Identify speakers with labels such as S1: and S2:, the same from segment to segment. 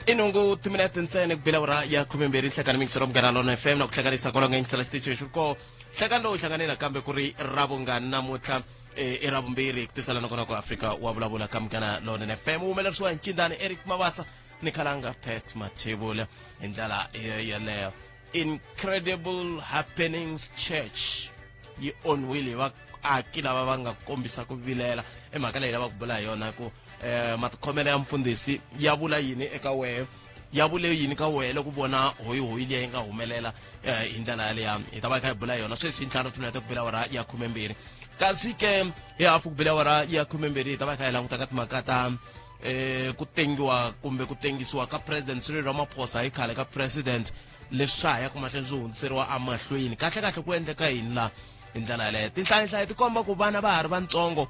S1: I nhungu timinete ntsena ku bela ura ya 12 nhlekani mingisero Munghana Lona FM na ku hlanganisa kwalaho nga yingisela xitichi lexi ko nhlekani lowu hlangane nakambe ku ri ravungani namuntlha, i ravumbirhi ku tisela nongonoko Afrika wa vulavula ka Munghana Lonene FM, wu humelerisiwa hi Ncindani Eric Mabasa ni Khalanga Pat Mathebula hi ndlela yeleyo. Incredible Happenings Church yi onhiwile hi vaaki lava va nga kombisa ku vilela. I mhaka leyi lavaka ku bula hi yona ku matikhomelo ya mfundhisi ya vula yini eka wehe, ya vule yini ka wehe loko vona hoyihoyi leyi nga humelela hi ndlela yaleya. Hi ta va hi kha hi bula hi yona sweswi hi ntlhanu timinete ku bela awara ya 12, kasi ke hi hafu ku bela awara ya 12 hi ta va hi kha hi languta ka timhaka ta ku tengiwa kumbe ku tengisiwa ka President Cyril Ramaphosa hi khale ka president, leswi swa ha yaka mahlweni swi hundziseriwa emahlweni. Kahle kahle ku endleka yini laha hi ndlela yaleyo? Tinhlayihlayi ti komba ku vana va ha ri vantsongo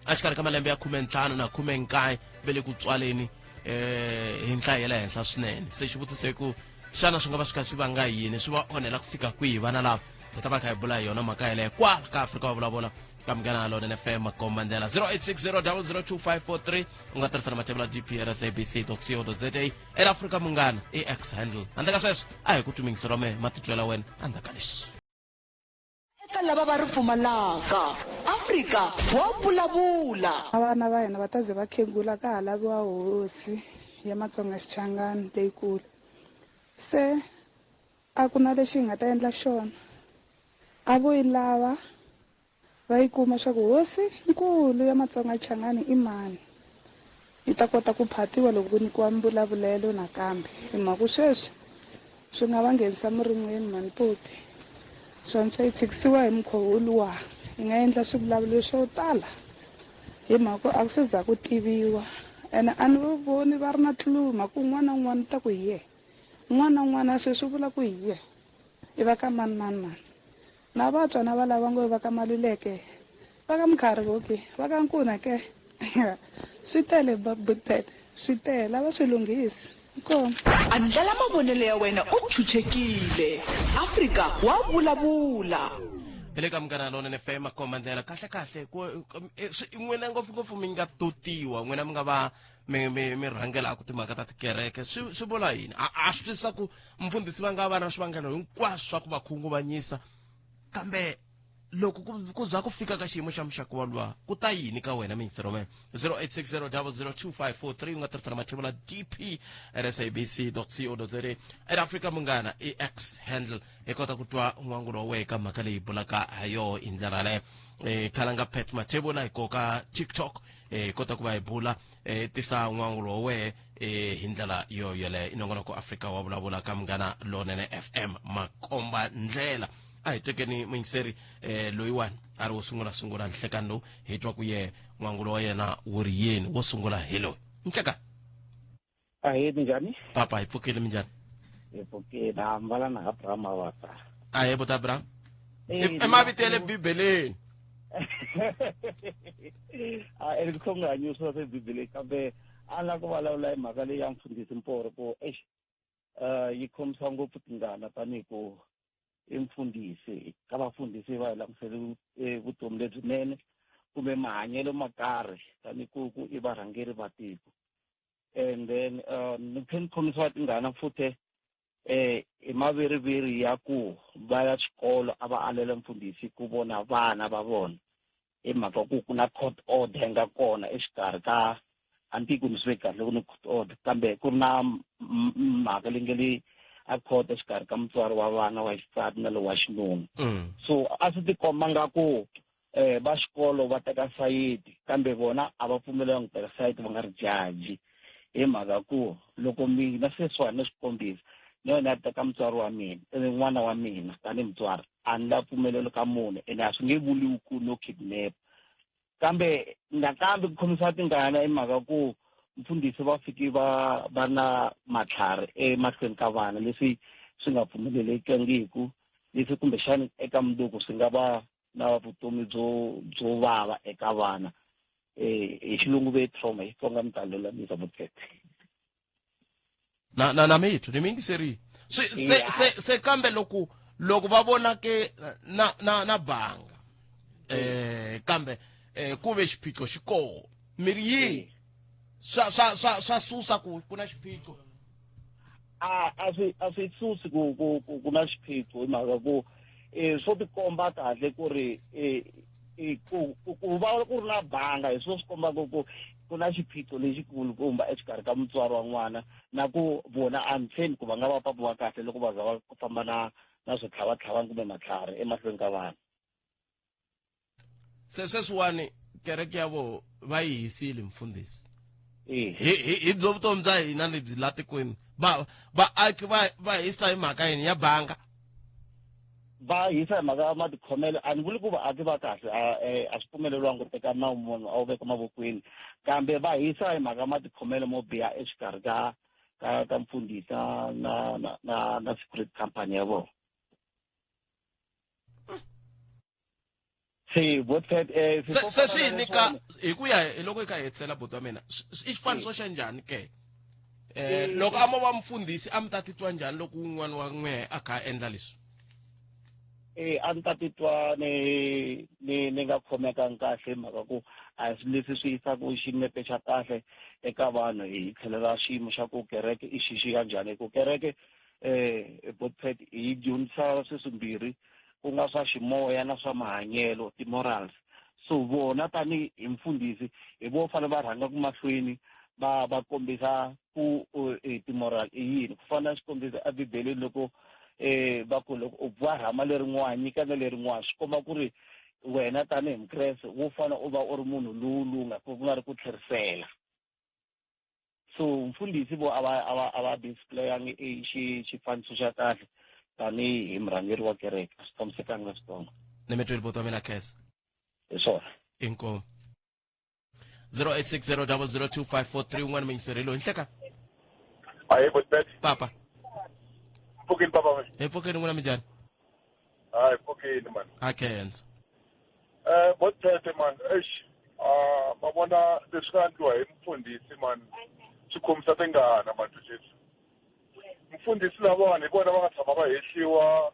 S1: exikarhi ka malembe ya 15 na 19 ve le ku tswaleni hi nhlayo ya le henhla swinene. Se xivutiso i ku xana swi nga va swi kha swi vanga yini, swi va onhela ku fika kwihi vana lava? Hi ta va kha hi bula hi yona mhaka yeleyo kwala ka Afrika wa vulavula ka Munghana Lonene FM, makomba ndlela 0860 002543. U nga tirhisa na mathebula dprsabc co za ela Afrika Munghana i X handle. Handle ka sweswo a hi ku twimingiselo me matitwela wena endzhaku ka leswi.
S2: Eka lava va ri pfumalaka, Afrika wa vulavula.
S3: Vana va hina va ta ze va khegula ka ha laviwa hosi ya Matsonga Xichangani leyikulu. Se a ku na lexi hi nga ta endla xona. A vo yi lava va yi kuma swa ku hosi nkulu ya Matsonga Xichangani i mani. Yi ta kota ku phatiwa loko ku nyikiwa mbulavulelo nakambe. Hi mhaka sweswi swi nga va nghenisa murin'weni mhani Popi. Swantswa yi tshikisiwa hi mukhuva luwa, yi nga endla swivulavulelo swo tala hi mhaka a ku se za ku tiviwa. Ene a ni va voni va ri na clue, mhaka un'wana na un'wana u ta ku hi yena, un'wana na un'wana sweswi u vula ku hi yena, i va ka mani mani mani. Na vatswa na valava ngo va ka Maluleke, va ka Mkhari voke, va ka Nkuna ke. Swi tele Butete, swi tele, a va swi lunghisi. Inkomu.
S2: Andlala mavonelo ya wena u chuchekile. Afrika wa vulavula.
S1: Hi le ka Munghana Lonene FM, makomba ndlela. Kahle kahle ku n'wina ngopfungopfu mi nga totiwa, n'wina mi nga va mi mi mi rhangelaka timhaka ta tikereke, swi swi vula yini? A swi twisisa ku mfundhisi va nga va na swivangelo hinkwaswo swa ku va khunguvanyisa, kambe loko ku za ku fika ka xiyimo xa muxaka wa luwa, ku ta yini ka wena? Mingisero me 0860 002543. U nga tirhisa na mathevula dp at sabc co za at Africa Munghana i X handle, hi kota ku twa n'wangulo wa wehe ka mhaka leyi bulaka ha yoho hi ndlela yaleyo. Khalanga Pat Mathebula hi koka TikTok, hi kota ku va hi bula, tisa n'wangulo wa wehe hi ndlela yo yeleyo. I nongonoko Afrika wa vulavula ka Munghana Lonene FM, makomba ndlela. A hi tekeni muyingiseri loyiwani a ri wo sungula sungula nhlekani lowu, hi twa ku ye n'wangulo wa yena wu ri yini. Wo sungula hi loyi. Nhlekani.
S4: Ahee, minjhani?
S1: Papa, hi pfukile, minjhani?
S4: Hi pfukile, hambana na Abraham Mabasa.
S1: Ahee, buti Abraham. I mavito ya le Bibeleni.
S4: A ri khonganyi swa se Bibeleni, kambe a la ku vulavula hi mhaka leyi ya mfundhisi Mporo ku eish, yi khomisa ngopfu tingana tanihi ku i mfundhisi. Ka vafundhisi va hi langutisele vutomi lebyinene kumbe mahanyelo ma karhi tanihi ku i varhangeri va tiko. And then ni tlhe ni khomisiwa tingana futhe hi maveriveri ya ku va ya xikolo a va alela mfundhisi ku vona vana va vona hi mhaka ku na court order yi nga kona exikarhi ka antiko ni swi kahle ku ni court order, kambe ku ri na mhaka leyi nge le a court exikarhi ka mutswari wa vana wa xisati na lowu wa xinuna. So a swi tikomba nga ku va xikolo va teka sayiti, kambe vona a va pfumelelanga ku teka sayiti va nga ri jaji, hi mhaka ku loko mina sweswiwani ni swi kombisa ni yona ya teka mutswari wa mina n'wana wa mina tanihi mutswari a ni la pfumelelo ka munhu, ene a swi nge vuliwi ku no kidnap. Kambe nakambe ku khomisa tingana i mhaka ku mfundhisi va fiki va va na matlhari emahlweni ka vana, leswi swi nga pfumelelekangiku, leswi kumbexani eka mundzuku swi nga va na vutomi byo vava eka vana. Hi xilungu ve trauma, hi Xitsonga mi ta lulamisa vutete.
S1: Na mithu ni miyingiseri swi se kambe loko va vona ke na banga, kambe ku ve xiphiqo xi koho, mi ri yini? Swa susa ku ku na xiphiqo.
S4: A swi susi ku na xiphiqo, hi mhaka ku swo tikomba kahle ku ri ku va ku ri na banga, hi swo swi kombaka ku ku na xiphiqo lexikulu kumba exikarhi ka mutswari wa n'wana na ku vona. A ni tshembi ku va nga va papa wa kahle loko va za va famba na switlhavatlhavani kumbe matlhari emahlweni ka vanhu.
S1: Se sweswiwani kereke ya vo va yi hisile, mfundhisi. Hi byo vutomi bya hina lebyi la tikweni, va vaaki va hisa hi mhaka yini ya banga?
S4: Va hisa hi mhaka ya matikhomelo. A ni vuli ku vaaki va kahle, a swi pfumeleriwangi ku teka nawu munhu a wu veka mavokweni, kambe va hisa hi mhaka matikhomelo mo biha exikarhi ka mfundhisi na security company ya vona. Se botpet
S1: Se swi hi nyika, hi ku ya hi loko hi kha hi hetisela, buti wa mina, i xifaniso xa njhani ke? Loko a mo va mfundhisi, a mi ta titwa njhani loko wun'wana wa n'wehe a kha a endla leswi?
S4: A ni ta titwa ni nga khomekangi kahle, hi mhaka ku a hi swilo leswi swi yisaka xinepe xa kahle eka vanhu hi tlhelo ra xiyimo xa ku kereke i xixi ya njhani, hi ku kereke, botpet, yi dyondzisa swilo swimbirhi, ku nga swa ximoya na swa mahanyelo, ti-morals. So vona tanihi hi mfundhisi, hi vo fanele va rhanga mahlweni va kombisa ku ti-moral i yini. Ku fana na xikombiso ebibeleni, loko va ku loko u boha rhama lerin'wana, nyika na lerin'wana, swi komba ku ri wena tanihi mukreste wo fana u va u ri munhu lowu lungha, ku nga ri ku tlherisela. So mfundhisi vo a va displayangi i xifaniso xa kahle tanihi hi murhangeri wa kereke. A swi tshamisekanga na switsongo.
S1: Ni mi tweli, buti wa mina, khensa.
S4: Hi swona.
S1: Inkomu. 0860002543, un'wana muyingiseri loyi nhleka.
S5: Ahee, Botpet.
S1: Papa.
S5: Mpfukini, papa we.
S1: Hi pfukeni, n'wina minjhani?
S5: Hayi, pfukini man.
S1: A khensa.
S5: Botpet man, eish. Ah, ma vona leswi nga endliwa hi mfundhisi man. Swi khomisa tingana man leswi. Mfundhisi lavawani hi vona va nga tshama va hehliwa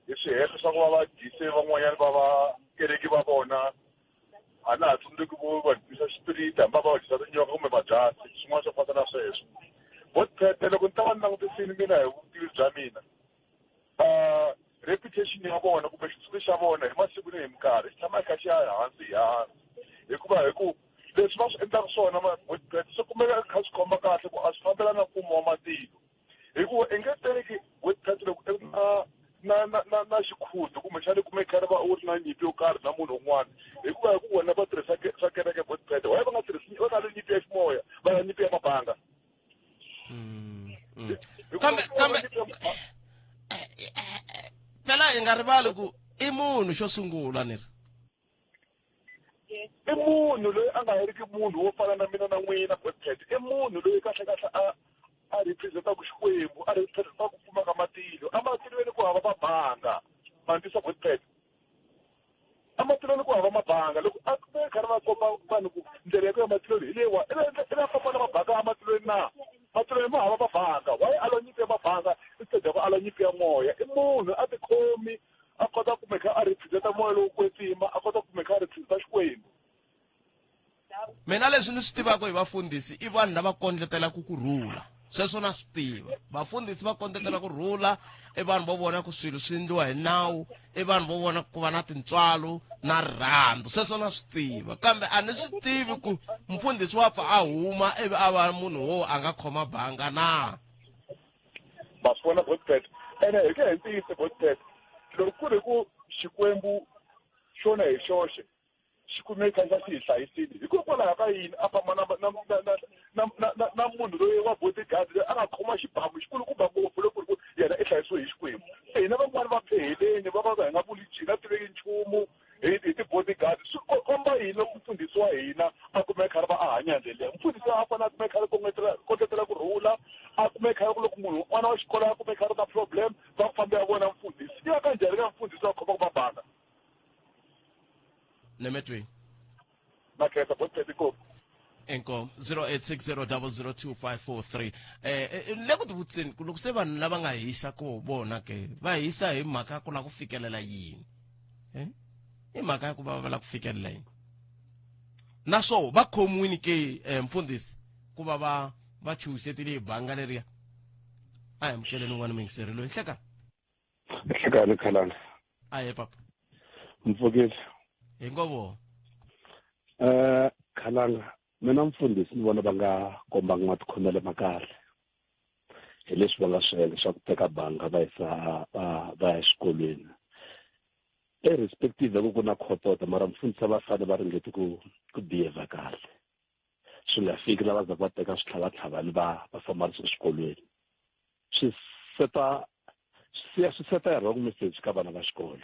S5: hi swihehlo swa ku va va dyise van'wanyana va vakereki va vona. A na ha tsundzuki vo va dyisa xipiriti, hambi va va dyisa tinyoka kumbe mabyasi, swin'wana swo fana na sweswo. Botpete, loko ni ta va ni langutisini mina hi vutivi bya mina, reputation ya vona kumbe xitsundzuxo xa vona hi masiku ni hi minkarhi xi tshama kha xi ya hansi hi hansi, hikuva hi ku leswi va swi endlaka swona, Botpete, swi kumeka kha swi khoma kahle ku a swi fambelana na mfumo wa matilo, hikuva i nge teki, Botpete, loko i na xikhudu kumbexana kume khale va u ri na nyimpi yo karhi na munhu un'wana, hikuva hi ku vona va tirhisa swa kereke, Botpete, why va nga tirhisi, va nga ri nyimpi ya ximoya, va nga nyimpi ya mabanga?
S1: Kambe phela hi nga rivali ku i munhu xo sungula, ni ri.
S5: I munhu loyi a nga heriki, munhu wo fana na mina na n'wina, Botpet. I munhu loyi kahle kahle a representaku Xikwembu, a representaku ku pfuma ka matilo. Amatilweni ku hava mabanga, mandisa, Botpet. Amatilweni ku hava mabanga. Loko a ve karhi va komba vanhu ku ndlela ya ku ya matilweni hi leyiwa, i va famba na mabanga amatilweni na? Matilweni ma hava mabanga. Why a lwa nyimpi ya mabanga instead ya ku a lwa nyimpi ya moya? I munhu a tikhomi, a kota kumbe kha a representa moya lowo kwetsima, a kota kumbe kha a representa Xikwembu.
S1: Mina leswi ni swi tivaka hi vafundhisi, i vanhu lava kondletelaka ku rhula. Sweswo na swi tiva, vafundhisi va kondletela ku rhula, i vanhu vo vona ku swilo swi endliwa hi nawu, i vanhu vo vona ku va na tintswalo na rirhandzu. Sweswo na swi tiva, kambe a ni swi tivi ku mfundhisi wa pfa a huma ivi a va munhu wo a nga khoma banga na.
S5: Ma swi vona, Botpet, ene hi ku ya hi ntiyiso, Botpet, loko ku ri ku Xikwembu xona hi xoxe xi kume kha xa xi hi hlayisile, hikokwalaho ka yini a famba na munhu loyi wa bodyguard loyi a nga khoma xibamu xikulukumba ngopfu, loko ku ri ku yena i hlayisiwe hi Xikwembu? Se hina van'wani va pheheleni va va hi nga vuli hi nga tiveki nchumu hi ti-bodyguard, swi komba yini loko mfundhisi wa hina a kume kha ri va a hanya ndlela leyi? Mfundhisi a fanele a kume kha ri kondletela ku rhula, a kume kha ri ku loko munhu n'wana wa xikolo a kume kha ri na problem, va ku fambe ya vona mfundhisi. I ya ka njhani ka mfundhisi wa khomaka mabanga?
S1: Nemetweni.
S5: Makhensa, Botpet, inkomu.
S1: Inkomu. 0860002543. Le ku tivutiseni ku loko se vanhu lava nga hisa ku vona ke va hisa hi mhaka ya ku lava ku fikelela yini, hi mhaka ya ku va va lava ku fikelela yini, naswo va khomiwini ke, mfundhisi? ku va va va chuxetile hi banga leriya. A hi amukeleni un'wana muyingiseri loyi. Nhlekani.
S6: Nhlekani Khalanga.
S1: Ahe papa.
S6: Mpfukile.
S1: Hi ngovo.
S6: Khalanga, mina mfundhisi ni vona va nga kombanga matikhomelo ma kahle hi leswi va nga swi endla swa ku teka banga va yisa va ya exikolweni, irrespective ya ku ku na court order, mara mfundhisi a va fanele va ringete ku behave kahle, swi nga fiki lava za va teka switlhavatlhavani va famba na swikolweni. Swi seta swi swi seta wrong message ka vana va xikolo.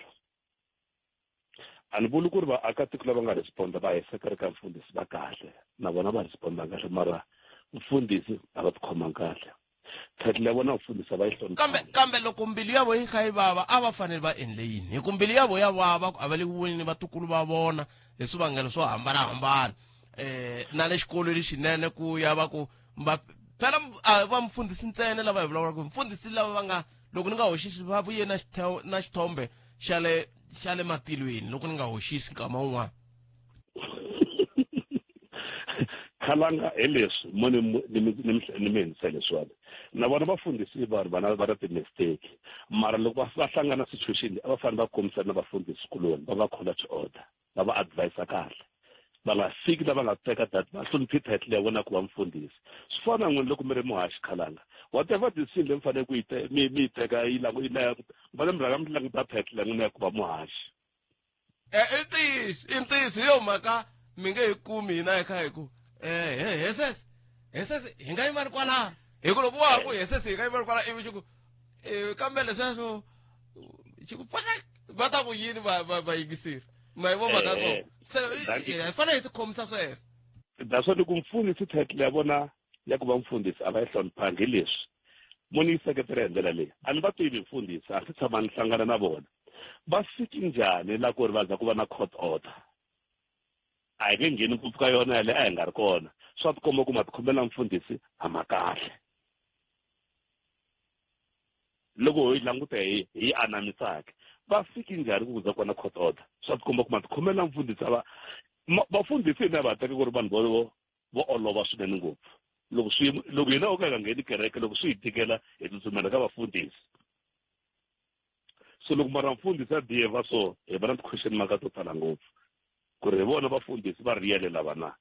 S6: A ni vuli ku ri vaakatiko lava nga responda va hisa ka mfundhisi va kahle, na vona va responda kahle, mara mfundhisi a va tikhomanga kahle. Title ya vona mfundhisi a va yi hloniphi.
S1: Kambe loko mbilu ya vo yi kha yi vava, a va fanele va endle yini? Hi ku mbilu ya vo ya vava ku a va le ku voneni vatukulu va vona hi swivangelo swo hambanahambana, na le xikolweni xinene ku ya va ku va phela a va mfundhisi ntsena lava hi vulavulaka, mfundhisi lava va nga loko ni nga hoxisi va vuye na na xithombe xa le matilweni loko ni nga hoxisi nkama wun'wana.
S6: Khalanga hi leswi mo ni ni mi hindzisa leswiwani, na vona vafundhisi vanhu vana va na ti-mistake, mara loko va hlangana situation a va fanele va kombisana na vafundhisi kuloni, va va call to order, va va advise kahle, va nga fiki lava nga teka that va hloniphi title ya vona ku va mfundhisi. Swi fana n'wini loko mi ri muhaxi Khalanga, whatever decision leyi mi fanele ku yi mi yi teka yi yi mi fanele mi rhanga mi languta title ya n'wina ya ku va muhaxi.
S1: I ntiyiso, i ntiyiso. Hi yo mhaka mi nge hi kumi hina hi kha hi ku hesese hesese hi nga yimani kwalaho, hi ku loko wa ha ku hesese hi nga yimani kwalaho, ivi xi ku kambe lesweswo xi ku va ta ku yini vayingiseri ma yi vo mhaka kona. Se hi fanele hi tikhomisa sweswo.
S6: That's why loko mfundhisi title ya vona ya ku va mfundhisi a va yi hloniphangi hi leswi mo ni yi seketela hi ndlela leyi. A ni va tivi mfundhisi, a swi tshama ni hlangana na vona. Va fiki njhani la ku ri va za ku va na court order? A hi nge ngheni ngopfu ka yona yale, a hi nga ri kona. Swa tikomba ku matikhomelo ya mfundhisi a ma kahle. Loko hi languta hi anamisaka, va fiki njhani ku za ku va na court order? Swa tikomba ku matikhomelo ya mfundhisi a va vafundhisi hina va teka ku ri vanhu vo olova swinene ngopfu. Loko swi loko hina o ka hi nga ngheni kereke, loko swi hi tikela hi tsutsumela ka vafundhisi. So loko mara mfundhisi a behave so, hi va na ti-question mark to tala ngopfu ku ri hi vona vafundhisi va real lava na.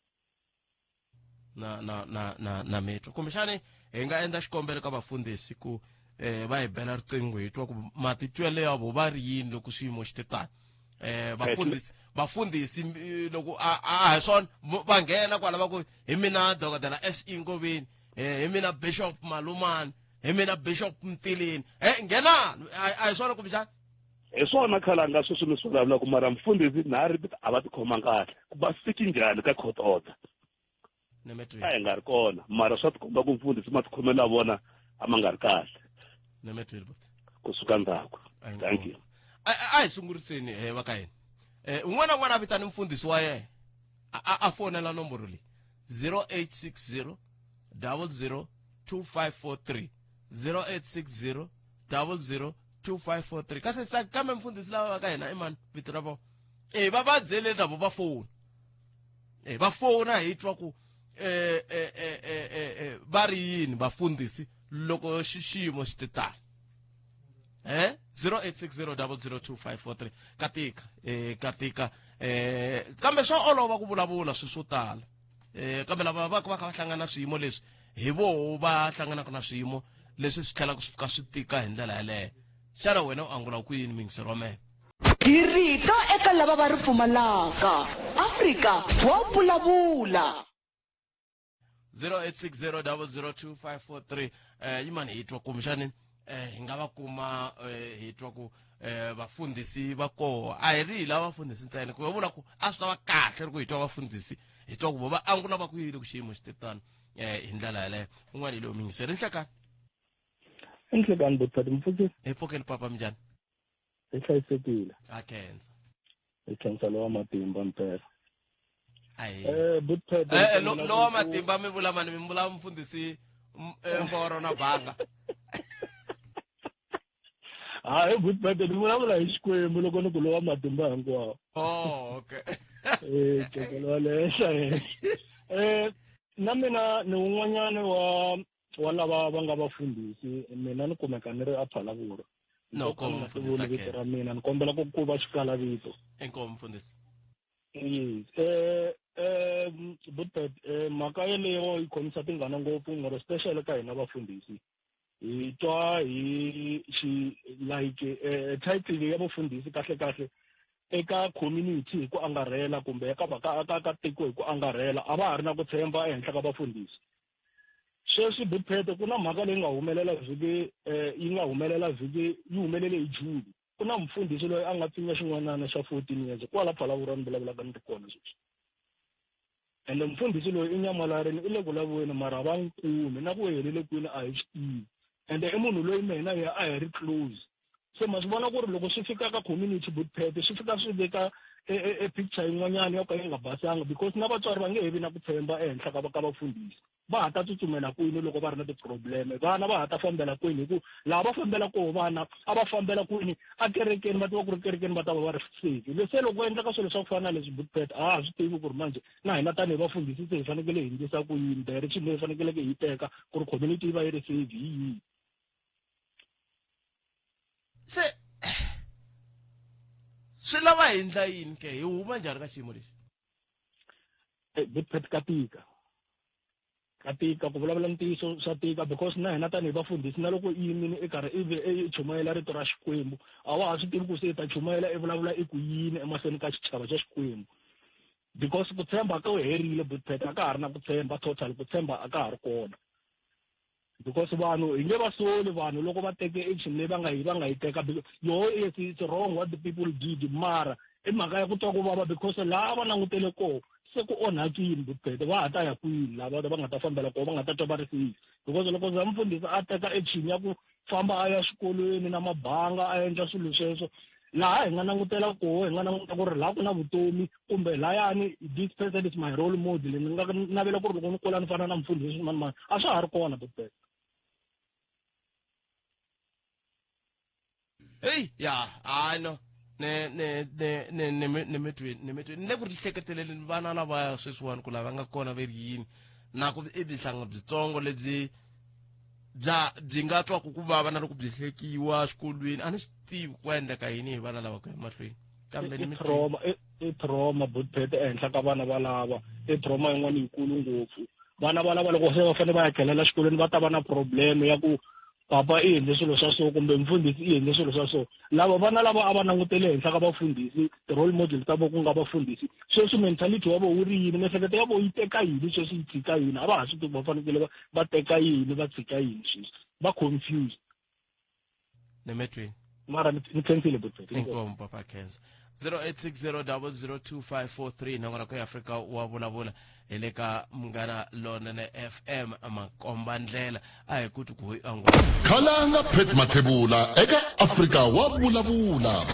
S1: Na na na na na mitwa kumbexani hi nga endla xikombelo ka vafundhisi ku va hi bela riqingho hi twa ku matitwelo ya vo va ri yini loko xiyimo xi te tani. Vafundhisi loko a hi swona va nghena kwala va ku hi mina dokodela S.E. Ngoveni, hi mina Bishop Malumani, hi mina Bishop Mtileni, nghenani. A hi swona kumbexani?
S6: Hi swona Khalanga sweswi mi swi vulavulaka, mara mfundhisi na ri a va tikhomanga kahle. Va fiki njhani ka court order? A hi nga ri kona, mara swa tikomba ku mfundhisi matikhomelo ya vona a ma nga ri kahle. Kusuka ndzhaku. Thank you.
S1: A hi sunguriseni va ka hina. Un'wana na un'wana a vitani mfundhisi wa yena, a fonela nomboro leyi 0860 00 2543, 0860 00 2543. Kasi sa kambe mfundhisi lava va ka hina i mani vito ra vona? Va va byele na vo va fona. Va fona hi twa ku va ri yini vafundhisi loko xiyimo xi te tani. 0860 00 2543. Katika, katika. Kambe swa olova ku vulavula swilo swo tala. Kambe lava va va kha va hlangana na swiyimo leswi, hi voho va hlanganaka na swiyimo leswi swi tlhelaka swi fika swi tika hi ndlela yaleyo. Xana wena u angula ku yini muyingiseri wa mehe?
S2: Hi rito eka lava va ri pfumalaka. Afrika wa vulavula.
S1: 0860 00 2543. Yimani hi twa kumbexani hi nga va kuma hi twa ku vafundhisi va koho. A hi ri hi lava vafundhisi ntsena, ku vula ku a swi ta va kahle loko hi twa vafundhisi, hi twa ku va angula va ku yini ku xiyimo xi te tano hi ndlela yaleyo. Un'wana hi loyi muyingiseri. Nhlekani.
S4: Nhlekani Botshadi, mpfhuki.
S1: Hi pfukeni papa, minjhani?
S4: Hi hlayisekile.
S1: A khensa.
S4: Hi khensa lowa matimba mpela.
S1: Lowa matimba mi vula mani? Mi vula mfundhisi Mboro na Banga?
S4: Hayi Botshadi, ni vulavula hi Xikwembu loko ni ku lowa matimba hinkwawo.
S1: Oh, okay.
S4: Cekelo wa le henhla henhla.
S7: Na mina ni un'wanyana wa lava va nga vafundhisi, mina ni kumeka ni ri a Phalavura.
S1: No,
S7: Ni nga tivuli vito ra mina, ni kombela ku va xikala vito.
S1: Inkomu mfundhisi.
S7: Yes. Butpet, mhaka yeleyo yi khomisa tingana ngopfu, ngoro especially ka hina vafundhisi. Hi twa hi xi like title ya vufundhisi kahle kahle eka community hi ku angarhela kumbe eka ka tiko hi ku angarhela, a va ha ri na ku tshemba ehenhla ka vafundhisi. Sweswi Butpet ku na mhaka leyi nga humelela vhiki, yi nga humelela vhiki, yi humelele hi June. Ku na mufundhisi loyi a nga pfinya xin'wanana xa 14 years kwala Phalavura ni vulavulaka ni ri kona sweswi. Ende mufundhisi loyi i nyamalarini, i le ku laviweni, mara va n'wi kumi na ku helele kwini a hi swi tivi. Ende i munhu loyi mina ya a hi ri close. Se ma swi vona ku ri loko swi fika ka community Butpet swi fika swi veka e picture yin'wanyana yo ka yi nga basanga, because na vatswari va nge he vi na ku tshemba ehenhla ka vafundhisi. Va ha ta tsutsumela kwini loko va ri na ti-problem? Vana va ha ta fambela kwini? Hi ku laha va fambela koho vana a va fambela kwini a kerekeni, va tiva ku ri kerekeni va ta va va ri safe. Leswi loko ku endleka swilo swa ku fana na leswi Butpet, a ha swi tivi ku ri manje na hina tanihi vafundhisi se hi fanekele hi endlisa ku yini, direction leyi faneleke hi yi teka ku ri community yi va yi ri safe hi yihi.
S1: Se swi lava hi endla yini ke, hi huma njhani ka xiyimo lexi?
S7: Butpet, ka tika. Ka tika ku vulavula ntiyiso, swa tika because na hina tanihi vafundhisi na loko i yimile i karhi i chumayela rito ra Xikwembu, a wa ha swi tivi ku se i ta chumayela i vulavula i ku yini emahlweni ka xichava xa Xikwembu, because ku tshemba ka herile Butpet, a ka ha ri na ku tshemba total, ku tshemba a ka ha ri kona. Because vanhu hi nge va soli vanhu loko va teke action leyi va nga yi teka, yoho yes, it's wrong what the people did, mara i mhaka ya ku twa ku vava because laha va langutele koho se ku onhakile Butpet, va ha ta ya kwini lava va nga ta fambela koho, va nga ta twa va ri safe. Because loko za mufundhisi a teka action ya ku famba a ya swikolweni na mabanga a endla swilo sweswo, laha hi nga langutela koho, hi nga languta ku ri laha ku na vutomi kumbe layani this person is my role model, ni nga navela ku ri loko ni kula ni fana na mufundhisi mani mani, a swa ha ri kona Butpet.
S1: Hey, ya, hayi no. Ne ne ne ne ne ne metweni, ne metweni. Ni le ku ri hleketeleleni vana lava sweswiwani ku lava nga kona ve ri yini. Na ku i bihlanga byitsongo lebyi bya byi nga twaku ku vava na loko byi hlekiwa swikolweni, a ni swi tivi ku endleka yini hi vana lava ku ya mahlweni. Kambe ni
S7: I trauma, i trauma Butpet ehenhla ka vana valava, i trauma yin'wana yikulu ngopfu. Vana valava loko se va fanele va ya tlhelela xikolweni va ta va na problem ya ku papa i endle swilo swa so kumbe mfundhisi i endle swilo swa so. Lava vana lava a va langutele henhla ka vafundhisi, ti-role model ta vona ku nga vafundhisi, sweswi mentality wa vona wu ri yini, miehleketo ya vona yi teka yini sweswi, yi tshika yini, a va ha swi tivi va fanekele va teka yini, va tshika yini sweswi, va confused.
S1: Nemetweni.
S7: Mara ni khensile Butpet.
S1: Inkomu papa Khensa. 0860002543 nomboro ya Afrika wa vulavula hi le ka Munghana Lonene FM makomba ndlela a hi kuti ku hi angwa.
S8: Khalanga Pat Mathebula eka Afrika wa vulavula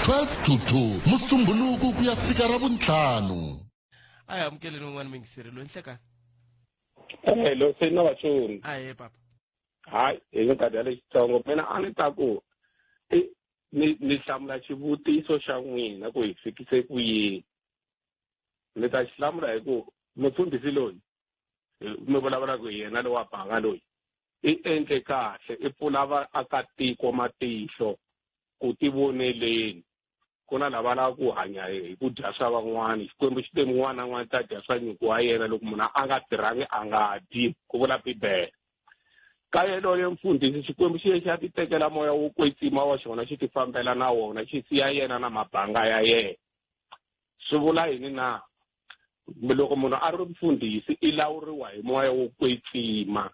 S8: 12 to 2 Musumbhunuku ku ya fika Ravuntlhanu.
S1: A hi amukeleni un'wana mingiseri loyi nhlekani.
S9: Hello, se na vachoni.
S1: Ahe papa.
S9: Hayi, hi minkarhi ya le Xitsongo mina a ni ta ku ni hlamula xivutiso xa n'wina ku hi fikise ku yini. Ni ta xi hlamula hi ku mufundhisi loyi mi vulavulaka hi yena lowa banga loyi i endle kahle, i pfula vaakatiko matihlo ku tivoneleni. Ku na lava lava ku hanya hi ku dya swa van'wani, Xikwembu xi te mun'wana na un'wana ta dya swa nyuku wa yena, loko munhu a nga tirhangi a nga dyi, ku vula Bibele. Ka yelweyo mfundhisi Xikwembu xi ye xi ya ti tekela moya wo kwetsima wa xona, xi ti fambela na wona, xi siya yena na mabanga ya yena. Swi vula yini na? Loko munhu a ri mfundhisi i lawuriwa hi moya wo kwetsima.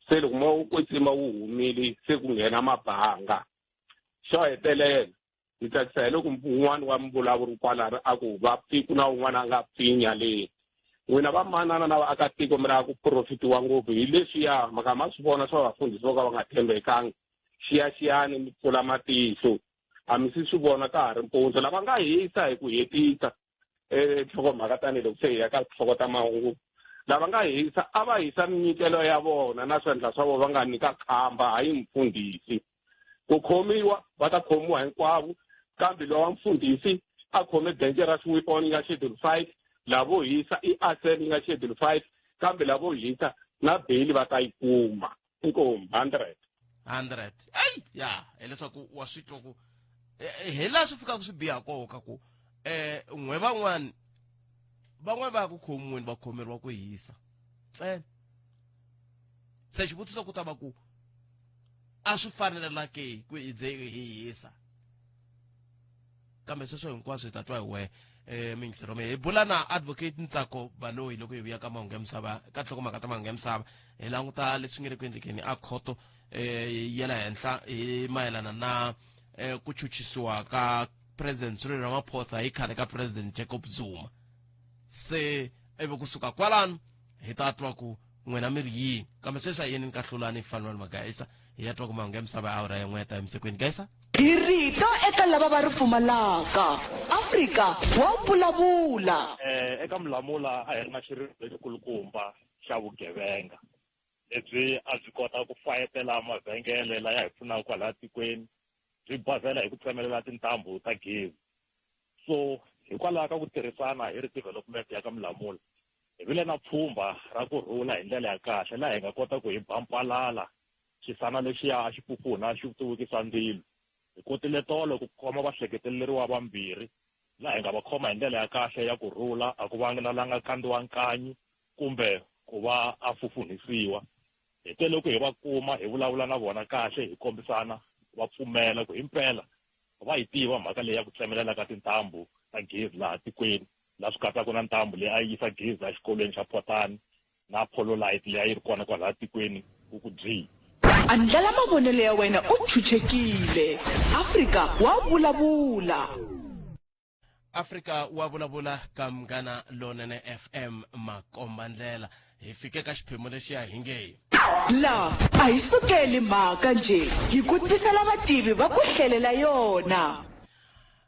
S9: Se loko moya wo kwetsima wu humile, se ku nghena mabanga. Xo hetelela ni tsakisa hi loko un'wana wa mvulavuri kwalano a ku va ku na un'wana a nga pfinya leyi. N'wina vamanana na vaakatiko mi lava ku profitiwa ngopfu hi leswiya, mhaka ma swi vona swa vafundhisi vo ka va nga tshembekanga. Xiyaxiyani mi pfula matihlo, a mi si swi vona ka ha ri mpundzu. Lava nga hisa hi ku hetisa nhlokomhaka tanihiloko se hi ya ka tinhloko ta mahungu, lava nga hisa a va hisa minyikelo ya vona na swandla swa vona va nga nyika khamba, hayi mfundhisi. Ku khomiwa va ta khomiwa hinkwavo, kambe lowa mfundhisi a khome dangerous weapon yi nga schedule 5, lavo hisa i arson yi nga schedule 5, Kambe lavo hisa na beyili va ta yi kuma. Inkomu 100.
S1: 100. Ai ya, hileswaku wa swi twa ku hi laha swi fikaka swi biha koho ka ku n'we van'wani van'wani va ya ku khomiweni va khomeriwa ku hisa ntsena. Se xivutiso ku ta va ku a swi fanelela ke ku hi ze hi hisa, kambe sweswo hinkwaswo hi ta twa hi wehe mingisero me hi bula na Advocate Ntsako Baloyi loko hi vuya ka mahungu ya misava, ka nhlokomhaka ta mahungu ya misava. Hi languta leswi nge le ku endlekeni a khoto ya le henhla hi mayelana na ku chuchisiwa ka President Cyril Ramaphosa hi khale ka President Jacob Zuma. Se ivi kusuka kwalano hi ta twa ku n'wina mi ri yini, kambe sweswi a yini ni ka Hlulani Fanuel Magaisa hi ya twa ku mahungu ya misava ya awara ya n'we ta emisekweni. Gaisa.
S2: Hi rito eka lava va ri pfumalaka. Afrika wa vulavula.
S10: Eka Mulamula a hi ri na xirilo lexikulukumba xa vugevenga lebyi a byi kota ku fayetela mavhengele laya hi pfunaka kwalaya tikweni, byi bavhela hi ku tsemelela tintambu ta gezi. So hikwalaho ka ku tirhisana hi ri development ya ka Mulamula, hi vile na pfhumba ra ku rhula hi ndlela ya kahle laha hi nga kota ku hi bampalala xisana lexiya a xi pfupfunha xi tivukisa ndzilo. Hi kotile tolo ku khoma vahleketeleriwa vambirhi laha hi nga va khoma hi ndlela ya kahle ya ku rhula, a ku vangi na la nga kandziwa nkanyi kumbe ku va a fufunhisiwa. Hi te loko hi va kuma hi vulavula na vona kahle, hi kombisana, va pfumela ku himpela va yi tiva mhaka leyi ya ku tsemelela ka tintambu ta gezi laha tikweni, laha swi katsaka na ntambu leyi a yi yisa gezi exikolweni xa Potani na polo light leyi a yi ri kona kwalaha tikweni ku ku byi.
S2: Andlala mavonelo ya wena u chuchekile. Afrika wa vulavula.
S1: Afrika wa vulavula ka Munghana Lonene FM makombandlela. Hi fike ka xiphemu lexiya hi nge
S2: La a hi sukeli mhaka nje, hi ku tisela vativi va ku hlelela yona.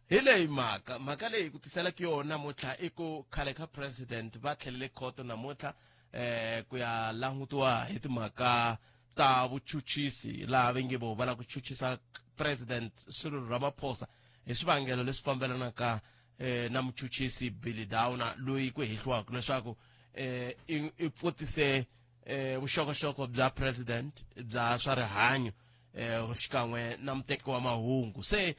S1: Hi leyi mhaka, mhaka leyi ku tiselaka yona namuntlha i ku khale ka president va tlhelele khoto namuntlha ku ya langutiwa hi timhaka ta vuchuchisi, laha va nge vo va lava ku chuchisa President Cyril Ramaphosa hi swivangelo leswi fambelanaka na muchuchisi Billy Downer, loyi ku hehliwaka leswaku i pfutise vuxokoxoko bya president bya swa rihanyo xikan'we na muteki wa mahungu. Se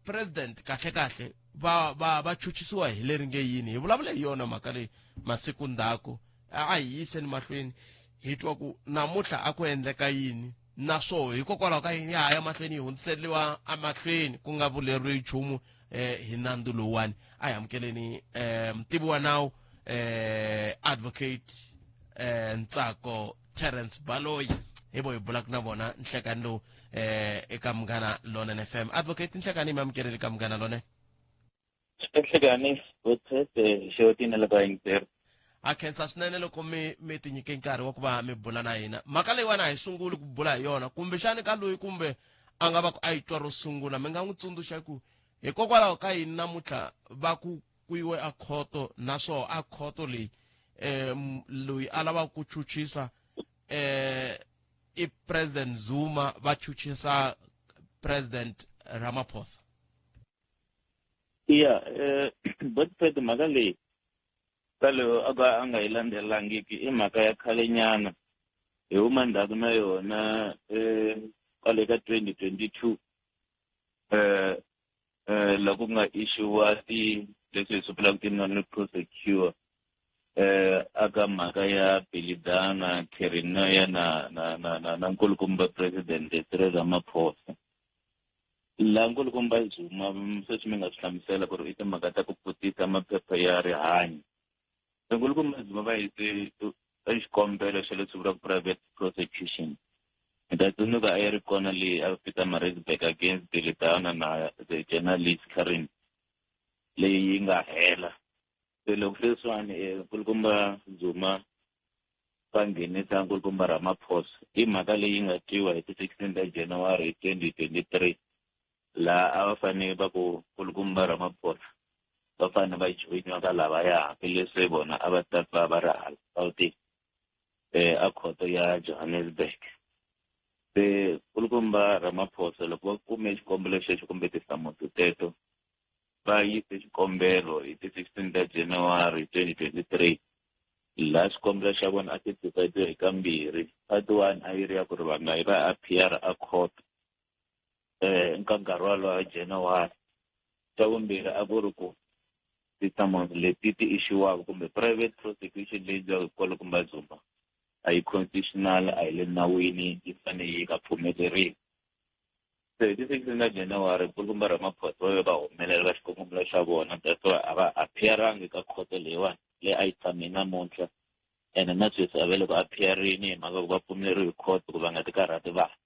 S1: president kahle kahle va va va chuchisiwa hi leri nge yini? Hi vulavule hi yona mhaka leyi masiku ndzhaku, a hi yiseni mahlweni hi twa ku namuntlha a ku endleka yini, naswo hikokwalaho ka yini ya ha ya mahlweni yi hundziseriwa emahlweni ku nga vuleriwi nchumu hi nandzu lowuwani. A hi amukeleni mutivi wa nawu Advocate Ntsako Terence Baloyi, hi vo hi bulaka na vona nhlekani lowu eka Munghana Lonene FM. Advocate, nhlekani, mi amukeleli ka Munghana Lonene.
S11: Nhlekani Vutsetse xewetini le ka yingiseri.
S1: A khensa swinene loko mi mi tinyike nkarhi wa ku va mi bula na hina. Mhaka leyiwani a hi sunguli ku bula hi yona, kumbexani ka loyi kumbe a nga va ku a yi twa ro sungula, mi nga n'wi tsundzuxa ku hikokwalaho ka yini namuntlha va ku kuyiwe a khoto, naswona a khoto leyi loyi a lavaka ku chuchisa i President Zuma, va chuchisa President Ramaphosa?
S11: Ya, Botpet, mhaka leyi ka loyi a ka a nga yi landzelelangiki i mhaka ya khalenyana, hi huma ndzhaku na yona kwale ka 2022 loko ku nga issue ti leswi hi swi vulaka ti-non prosecure aka mhaka ya Billy Downer, Kerry Noya na na na na na nkulukumba President Cyril Ramaphosa. La nkulukumba Zuma sweswi mi nga swi hlamusela ku ri i timhaka ta ku pfutisa maphepha ya rihanyo. Nkulukumba Zuma va yise xikombelo xa leswi vulaka private prosecution. Hi ta tsundzuka a yi ri kona leyi a Pietermaritzburg against Billy Downer na the journalist Karen, leyi yi nga hela. Se loko sweswiwani nkulukumba Zuma va nghenisa nkulukumba Ramaphosa, i mhaka leyi nga twiwa hi ti 16 ta January 2023, laha a va fanele va ku nkulukumba Ramaphosa va fanele va joyiniwa ka lavaya, hambileswi vona a va ta va va ri hala Gauteng a khoto ya Johannesburg. Se nkulukumba Ramaphosa loko va kume xikombelo xexo kumbe tinhlamulo teto, va yise xikombelo hi ti 16 ta January 2023. Laha xikombelo xa vona a xi divide hi kambirhi. Part 1 a yi ri ya ku ri va nga yi va appear a court nka nkarhi walowo January. Xa vumbirhi a ku ri ku ti-summons leti ti issuwaka kumbe private prosecution leyi endliwaka hi Nkulukumba Zuma a yi constitutional, a yi le nawini, yi fanele yi nga pfumeleriwi. Se hi ti 16 ta January Nkulukumba Ramaphosa va ve va humelela ka xikongomelo xa vona, that's why a va appearangi ka khoto leyiwani leyi a yi tshame namuntlha, ene na sweswi a va le ku appearini hi mhaka ku va pfumeleriwe hi khoto ku va nga ti karhati vanhu.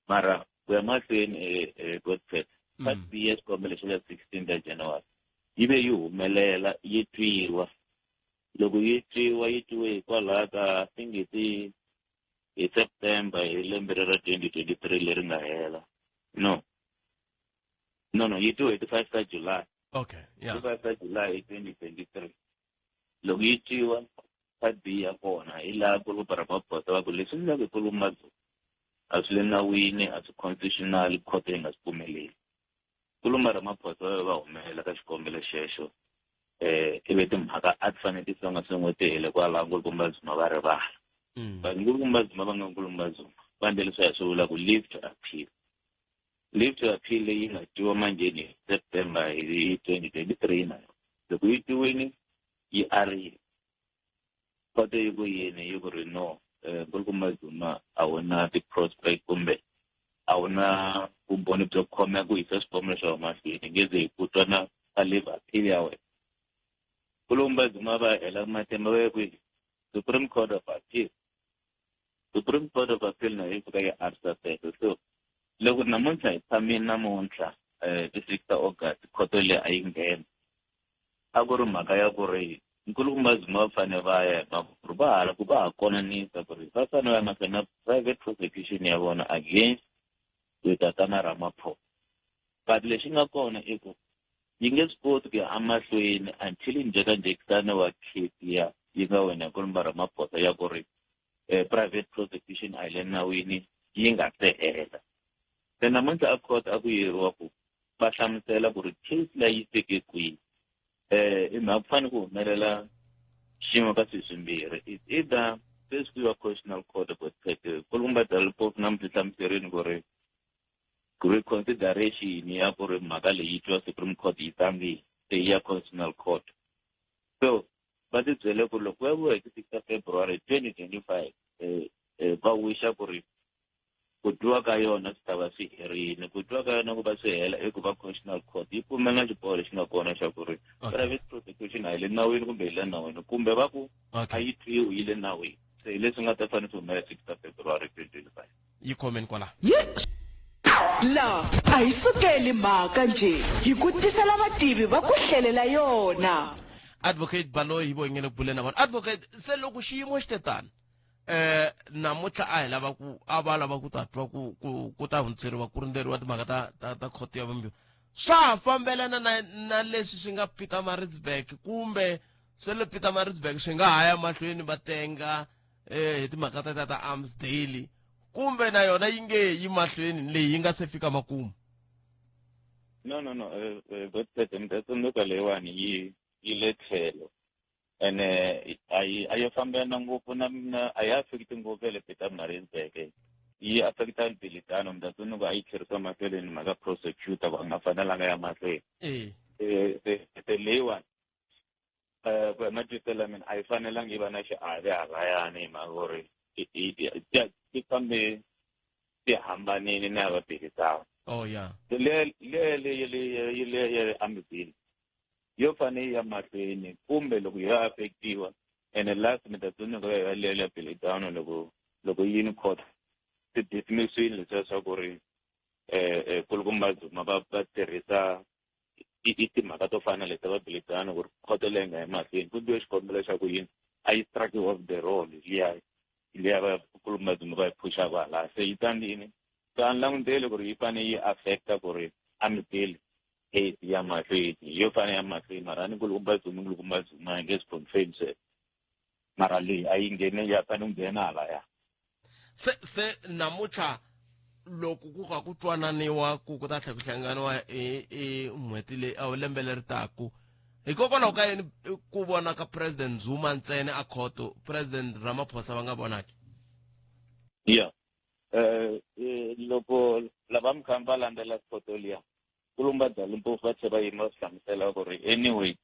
S11: Mara ku ya mahlweni Godfred, part B ya xikombelo xa le 16 ta January yi ve yi humelela yi twiwa. Loko yi twiwa, yi twiwe hikwalaho ka singiti hi September hi lembe ra 2023 leri nga hela. No. No, no, yi twiwe hi ti 5 ta July.
S1: Okay, yeah.
S11: Ti 5 ta July hi 2023. Loko yi twiwa part B ya kona hi laha Nkulukumba Ramaphosa va ku leswi endlaka hi Nkulukumba Zuma a swi le nawini, a swi constitutional, khoto yi nga swi pfumeleli. Nkulukumba Ramaphosa va ve va humelela ka xikombelo xexo, ivi timhaka a ti fanele ti songa swin'we ti hele kwalaho Nkulukumba Zuma va rivala. But Nkulukumba Zuma va nga Nkulukumba Zuma va endle leswi hi swi vulaka leave to appeal. Leave to appeal leyi nga twiwa manjheni hi September hi 2023 na yona. Loko yi twiwile yi arile. Khoto yi ku yini? Yi ku ri no, Nkulukumba Zuma a wu na ti-prospect kumbe a wu na vumbhoni byo khomeka ku yisa xikombelo xa wena mahlweni, nge ze hi ku twa na ka leave appeal ya wena. Nkulukumba Zuma va hela matimba va ya kwihi? Supreme Court of Appeal. Supreme Court of Appeal na yi fika yi arisa sweswo. So loko namuntlha hi tshamile namuntlha ti 6 ta August khoto leyi a yi nghena, a ku ri mhaka ya ku ri Nkulukumba Zuma va fanele va ya hi mhaka ku ri va hala ku va ha konanisa ku ri va fanele va ya mahlweni na private prosecution ya vona against tatana Ramaphosa. But lexi nga kona i ku yi nge swi koti ku ya emahlweni until njhekanjhekisano wa case ya yi nga wena Nkulukumba Ramaphosa ya ku ri private prosecution a yi le nawini yi nga se hela. Se namuntlha a court a ku yeriwa ku va hlamusela ku ri case leyi yi fike kwihi. I mhaka ku fanele ku humelela xin'we ka swilo swimbirhi. It's either sweswi ku yiwa Constitutional Court of Nkulukumba Dali Mpofu namuntlha hlamuserini ku ri reconsideration ya ku ri mhaka leyi yi twiwa Supreme Court yi tsandzile, se yi ya Constitutional Court. So va ti byele ku loko ya vuya hi ti 6 ta February 2025 va wisha ku ri ku twiwa ka yona swi ta va swi herile. Ku twiwa ka yona ku va swi hela i ku va Constitutional Court yi pfumela xiboho lexi nga kona xa ku ri private prosecution a yi le nawini kumbe yi le nawini, kumbe va ku a yi twiwi yi le nawini. Se hi leswi nga ta fanele swi humelela 6 ta February 2025.
S1: Yi khomeni kwala.
S2: La a hi sukeli mhaka nje, hi ku tisela vativi va ku hlelela yona.
S1: Advocate Baloyi hi vo hi nge le ku buleni na vona. Advocate, se loko xiyimo xi te tano, namuntlha a hi lava ku a va lava ku ta twa ku ku ku ta hundzeriwa ku rindzeriwa timhaka ta ta ta khoto ya vumbiwa, swa ha fambelana na na leswi swi nga Pietermaritzburg kumbe swa le Pietermaritzburg swi nga ha ya mahlweni va tenga hi timhaka ta ta ta Arms Daily, kumbe na yona yi nge yi mahlweni leyi yi nga se fika makumu?
S11: No, no, no, Godfred, mi ta tsundzuka leyiwani yi yi le tlhelo ene a yi a yi fambelana ngopfu na na a yi affect ngopfu ya le Pietermaritzburg, yi affecta Bilitano. Mi ta tsundzuka a yi tlherisiwa mahlweni mhaka prosecutor ku a nga fanelanga ya mahlweni. Se leyiwani ku ya matwiselo ya mina a yi fanelanga yi va na xiave halayani hi mhaka ku ri ti fambe ti hambanile na ya va Bilitano.
S1: Oh yeah.
S11: Le le le le le ya Arms Bill yo fanele yi ya mahlweni kumbe loko yo affectiwa, ene last mi ta tsundzuka ya le ya Bilitano loko loko yini court ti dismissile leswiya swa ku ri Nkulukumba Zuma va va tirhisa i timhaka to fana na leti va Bilitano ku ri khoto leyi nga emahlweni ku biwe xikombelo xa ku yini a yi strike off the roll liya liya va Nkulukumba Zuma va yi phuxaka hala, se yi tsandzile. So a ni languteli ku ri yi fanele yi affecta ku ri Arms Bill case ya mahlweni, yo fanele ya mahlweni, mara a ni Nkulukumba Zuma Nkulukumba Zuma hi nge swi confirm sweswo, mara leyi a yi nghene ya fanele ku nghena halaya.
S1: Se se namuntlha loko ku ka ku twananiwa ku ku ta tlhela ku hlanganiwa hi hi n'hweti leyi a lembe leri taku, Hikokwalaho ka yini ku vona ka President Zuma ntsena a khoto, President Ramaphosa va nga vonaki?
S11: Yeah. Loko lava mi kha va landzela khoto liya, Kulumba Dali Mpofu va tlhe va yima va swi hlamusela ku ri anyway,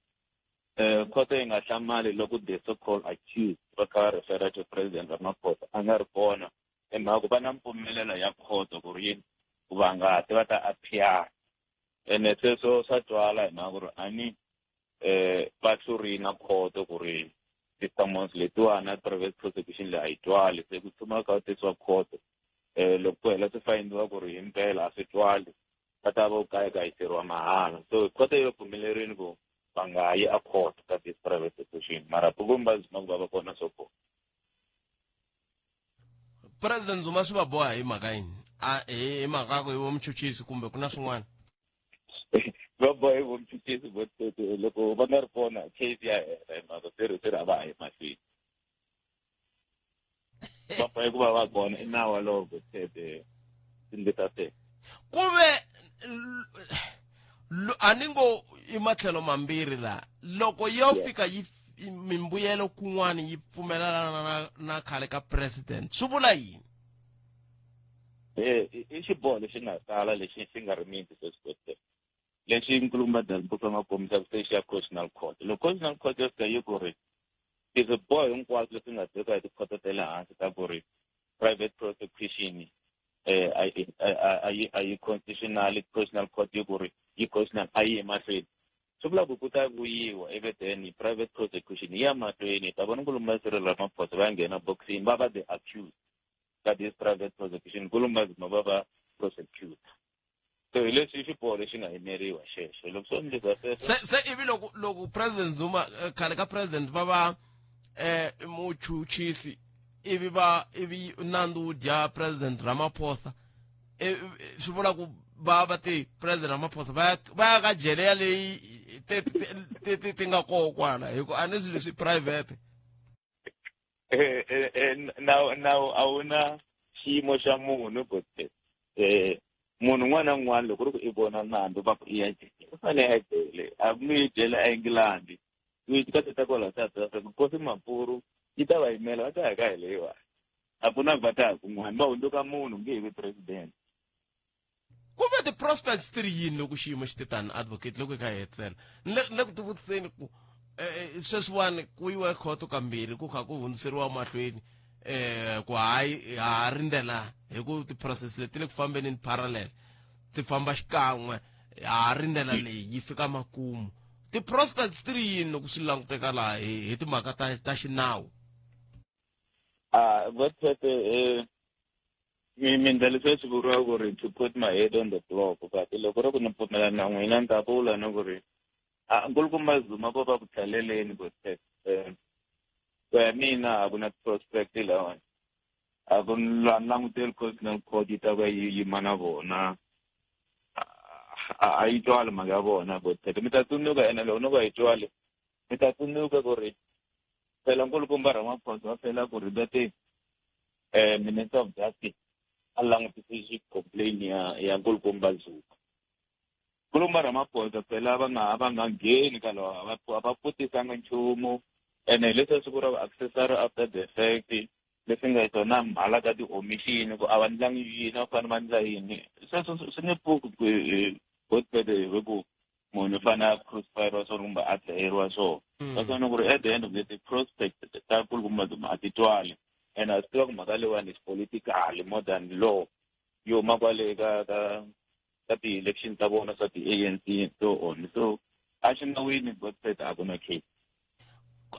S11: khoto yi nga hlamali loko the so called accused va kha va refera to President Ramaphosa a nga ri kona, hi mhaka ku va na mpfumelelo ya khoto ku ri yini ku va nga ti va ta appear. Ene sweswo swa twala hi mhaka ku ri a ni va hlurile na khoto ku ri ti-summons letiwani na private prosecution leyi a yi twali, se ku tshuma ka tisiwa khoto, loko ku hela swi fayindiwa ku ri himpela a swi twali, va ta va kayakayiseriwa mahala. So khoto yi va pfumelerile ku va nga yi a court ka this private prosecution, mara Kulumba Zuma ku va va kona swo kona.
S1: President Zuma swi va boha hi mhaka yini? A hi mhaka ku hi vo muchuchisi kumbe ku na swin'wana?
S11: Va boha hi vo muchuchisi vo tete, loko va nga ri kona case ya hela, hi mhaka se ri se ri a va ha yi mahlweni. Va boha ku va va kona i nawu walowo vo tete tindlu ta te.
S1: Ku ve a ni ngo i matlhelo mambirhi laha, loko yo fika yi mimbuyelo kun'wana yi pfumelelana na khale ka president, swi vula yini?
S11: I xiboho lexi nga tala lexi xi nga ri minti sweswi, lexi Nkulukumba Dali Mpofu a nga kombisa ku se xi ya Constitutional Court. Loko Constitutional Court yo fika yi ku ri swiboho hinkwaswo leswi nga teka hi tikhoto ta le hansi ta ku ri private prosecution a yi constitutional, Constitutional Court yi ku ri yi constitutional, a yi emahlweni, swi vula ku ku ta vuyiwa ivi then private prosecution yi ya mahlweni. Hi ta vona Nkulumba Cyril Ramaphosa va nghena boxini va va the accused ka this private prosecution, Nkulumba Zuma va va prosecutor. So hi leswi xiboho lexi nga yimeriwa xexo loko swo endlisa sweswo.
S1: Se ivi loko President Zuma, khale ka president, va va muchuchisi, ivi va ivi nandzu wu dya President Ramaphosa, swi vula ku va va ti President Ramaphosa va ya ka jele ya leyi ti nga koho kwala, hi ku a ni swilo leswi private.
S11: Nawu a wu na xiyimo xa munhu, but munhu un'wana na un'wana loko ri ku i vona nandzu va ku i ya jele, u fanele a jele. A ku nge yi jele a England, yi ka ta kwala South Africa, Nkosi Mapuru yi ta va yimela, va ta ya ka hi leyiwani, a ku na ku va ta ya kun'wana, va hundzuka munhu nge he vi president.
S1: Ku ve ti-prospects ti ri yini loko xiyimo xi te tani, advocate? Loko hi kha hi hetisela, ni le ku tivutiseni ku sweswiwani ku yiwa ekhoto kambirhi, ku kha ku hundziseriwa mahlweni, ku hayi ha rindzela hi ku ti-process leti le ku fambeni in parallel, ti famba xikan'we, ha rindzela leyi yi fika makumu, ti-prospects ti ri yini loko swi languteka laha hi timhaka ta xinawu?
S11: A Godfred, mi ndla leswi swi vuriwa ku ri to put my head on the block, but loko ri ku ni pfumela na n'wina, ni ta vula ni ku ri a Nkulukumba Zuma vo va ku tlheleleni. Godfred, ku ya mina a ku na prospect lawani, a ku languteli Constitutional Court yi ta va yi yima na vona, a yi twali mhaka ya vona. Godfred, mi ta tsundzuka, ene loko no va yi twali, mi ta tsundzuka ku ri phela Nkulukumba Ramaphosa va fela ku ri va te Minister of Justice a langutise complain ya Nkulukumba Zuma. Nkulukumba Ramaphosa phela va nga ngheni ka lawa, a va putisanga nchumu, ene hi leswi siku ra accessory after the fact leswi nga swona mhala ka ti-omission ku a va ndlangi yini, a va fanele va endla yini, sweswo swi nge pfuki ku Godfred hi ku munhu u fanele a crucifyeriwa swona kumbe a dlayeriwa swona. Naswona ku ri at the end of the day, prospect ta Nkulukumba Zuma a ti twali, and a swi tiva ku mhaka leyiwani is political more than law, yi huma kwale ka ti-election ta vona swa ti-ANC and so on. So a xi nawini, Godfred, a ku na case.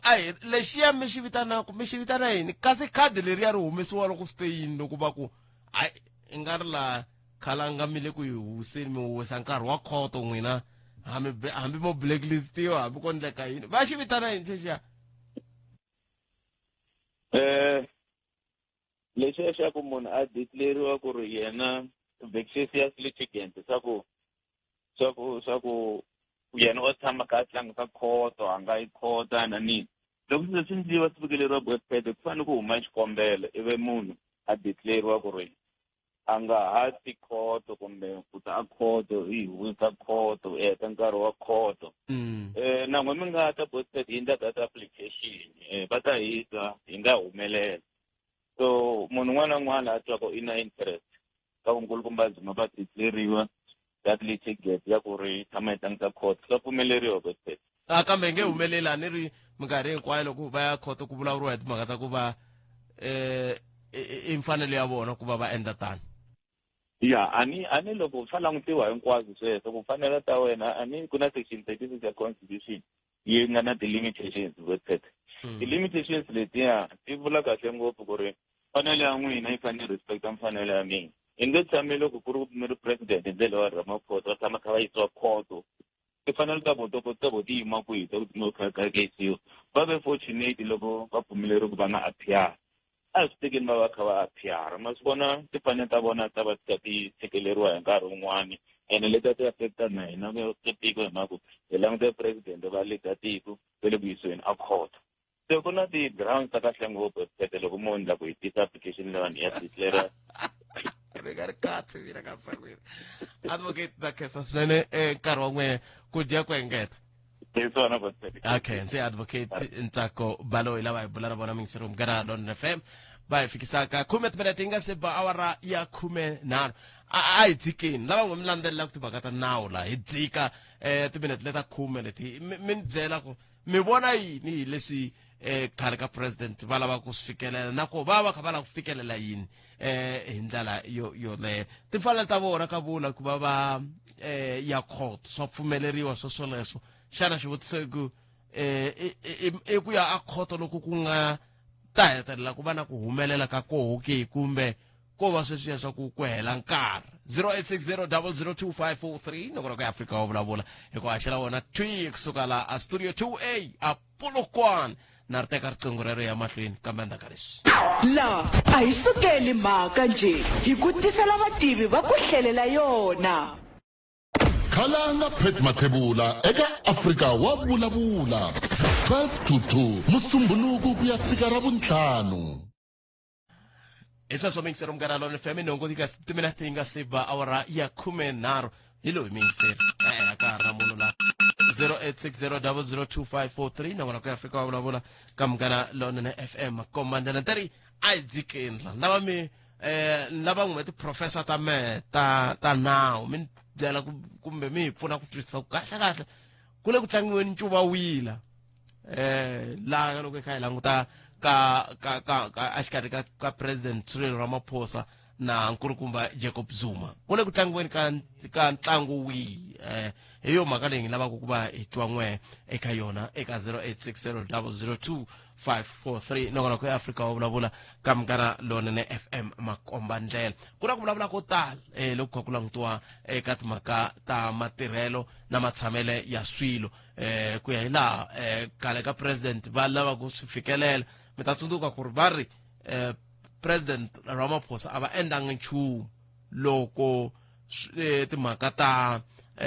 S1: A hi lexiya mi xi vitanaka, mi xi vitana yini kasi khadi leriya ri humesiwa loko swi te yini, loko va ku hayi i nga ri laha khalanga mi le ku yi huwiseni, mi huwisa nkarhi wa khoto n'wina, hambi mo blacklistiwa, hambi ko ndleka yini, va xi vitana yini xexiya?
S11: Lexiya xa ku munhu a declariwa ku ri yena vexatious litigant, swa ku yena o tshama kha a tlangisa khoto, a nga yi khota na nini, loko swilo swi ndliwa swi fikeleriwa Godfred, ku fanele ku huma xikombelo ivi munhu a declariwa ku ri A nga ha ti khoto kumbe ku ta a khoto hi huwisa khoto i heta nkarhi wa khoto. Na n'we mi nga ta Botpet hi endla that application va ta hi twa hi nga humelela. So munhu un'wana na un'wana a twaka i na interest ka ku nkulukumba Zuma va declariwa that little gap ya ku ri tshama yi tlangisa court swa pfumeleriwa Botpet.
S1: A kambe hi nge humeleli a ni ri minkarhi hinkwayo loko va ya khoto ku vulavuriwa hi timhaka ta ku va i mfanelo ya vona ku va va endla tano.
S11: Ya a ni loko swa langutiwa hinkwaswo sweswo ku mfanelo ta wena a ni ku na section 36 ya constitution yi nga na ti-limitations Botpet. Ti-limitations letiya ti vula kahle ngopfu ku ri mfanelo ya n'wina yi fanele respecta mfanelo ya mina. I nge tshami loko ku ri mi ri president hi ndlela wa Ramaphosa va tshama kha va yisiwa khoto. Timfanelo ta vona ta vo ti yima kwihi ta ku ti kha ka kesiwa. Va ve fortunate loko va pfumeleriwe ku va nga appear. A hi swi tekeni va va kha va appear. Ma swi vona timfanelo ta vona ta va ti kha ti tshikeleriwa hi nkarhi wun'wani ene leti a ti affecta na hina ka tiko hi mhaka ku hi languta president va leader tiko va le ku yisiweni a court. Se ku na ti-grounds ta kahle ngopfu phete loko mo endla ku hi tisa application leyiwani ya declare.
S1: Ri nga ri kahle mina ka sangwini. Advocate na khensa swinene nkarhi wa n'wehe ku dya ku engeta.
S11: Hi swona Botpet.
S1: Okay, ndzi Advocate Ntsako Baloyi lava hi bula na vona mingisero Munghana Lonene FM va hi fikisaka 10 timinete yi nga se ba awara ya 13. A hi dzikeni lava n'we mi landzelelaka timhaka ta nawu laha hi dzika timinete leta 10 leti mi ni byela ku mi vona yini hi leswi khale ka president va lava ku swi fikelela na ku va va kha va lava ku fikelela yini hi ndlela yoleyo. Timfanelo ta vona ka vula ku va va ya court swa pfumeleriwa swo swoleswo. Xana xivutiso i ku i ku ya a khoto loko ku nga ta hetelela ku va na ku humelela ka koho ke kumbe ko va sweswiya swa ku ku hela nkarhi. 0860002543 nongonoko ya Afrika wa vulavula hi ku haxela wona twi kusuka la a studio 2A a Polokwane na ri teka riqingho rero ya mahlweni kambe endzhaku ka leswi.
S2: La a hi sukeli mhaka nje hi ku tisela vativi va ku hlelela yona.
S8: Khalanga Pat Mathebula eka Afrika wa vulavula 12 to 2 Musumbhunuku ku ya fika Ravuntlhanu.
S1: Hi sweswo mingiseri Munghana Lonene FM nhungu timinete yi nga se ba awara ya 13 hi loyi mingiseri a ka ha ri na munhu la 0860002543 nongonoko ya Afrika wa vulavula ka Munghana Lonene FM komandela nteri a hi dzikeni la lava mi lava n'we tiprofesa ta mehe ta nawu mi ni byela kumbe mi hi pfuna ku twisisa ku kahle kahle ku le ku tlangiweni ncuva wila laha loko hi kha hi languta ka ka ka ka exikarhi ka ka President Cyril Ramaphosa na nkulukumba Jacob Zuma ku le ku tlangiweni ka ka ntlangu wihi hi yo mhaka leyi hi lavaka ku va hi twa n'we eka yona eka 0860002543 nongonoko ya Afrika wa vulavula ka Munghana Lonene FM makomba ndlela. Ku na ku vulavula ko tala loko kha ku langutiwa eka timhaka ta matirhelo na matshamele ya swilo ku ya hi laha khale ka president va lava ku swi fikelela. Mi ta tsundzuka ku ri va ri President Ramaphosa a va endlanga nchumu loko timhaka ta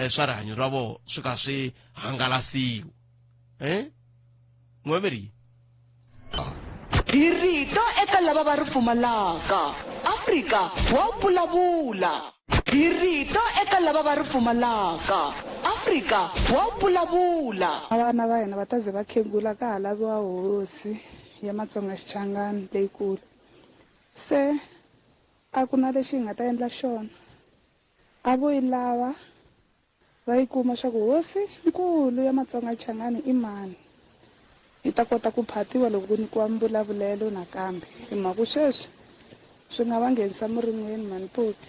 S1: swa rihanyo ra vona swi ka swi hangalasiwa. N'we mi ri yini?
S2: Hi rito eka lava va ri pfumalaka. Afrika wa vulavula. Hi rito eka lava va ri pfumalaka. Afrika wa vulavula.
S3: Vana va hina va ta ze va khegula ka ha laviwa hosi ya Matsonga Xichangani leyikulu. Se a ku na lexi hi nga ta endla xona. A vo yi lava va yi kuma swa ku hosi nkulu ya Matsonga Xichangani i mani. Yi ta kota ku phatiwa loko ku nyikiwa mbulavulelo nakambe. Hi mhaka ku sweswi swi nga va nghenisa murin'weni mhani Popi.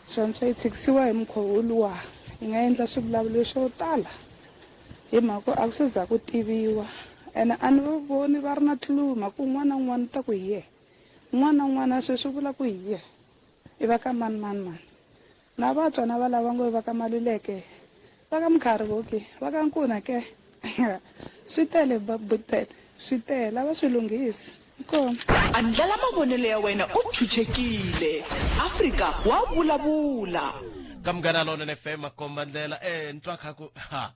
S3: Swantswa yi tshikisiwa hi mukhuva luwa yi nga endla swivulavulelo swo tala. Hi mhaka a ku se za ku tiviwa. Ene a ni va voni va ri na clue mhaka un'wana na un'wana u ta ku hi yena. Un'wana na un'wana sweswi u vula ku hi yena. I va ka mani mani mani. Na vatswa na va lava ngo i va ka Maluleke. Va ka Mkhari vo ke, va ka Nkuna ke. Swi tele Butpet, swi tele a va swi lunghisi. Kona.
S2: Andlala mavonelo ya wena u chuchekile. Afrika wa vulavula.
S1: Ka Munghana Lonene FM makomba ndlela ni twa kha ku ha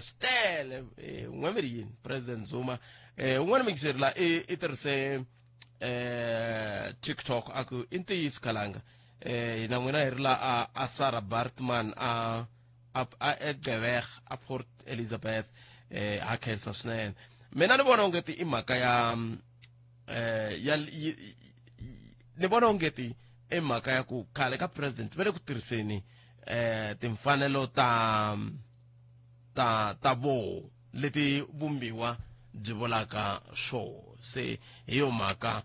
S1: swi tele n'we mi ri yini President Zuma un'wana mingiseri la i tirhise TikTok a ku i ntiyiso khalanga. Hina n'wina hi ri la a Sarah Bartman a eGqeberha a Port Elizabeth. Ha khensa swinene. Mina ni vona ongeti i mhaka ya ni vona ongeti i mhaka ya ku khale ka president va le ku tirhiseni timfanelo ta ta voho leti vumbiwa byi vulaka swo. Se hi yo mhaka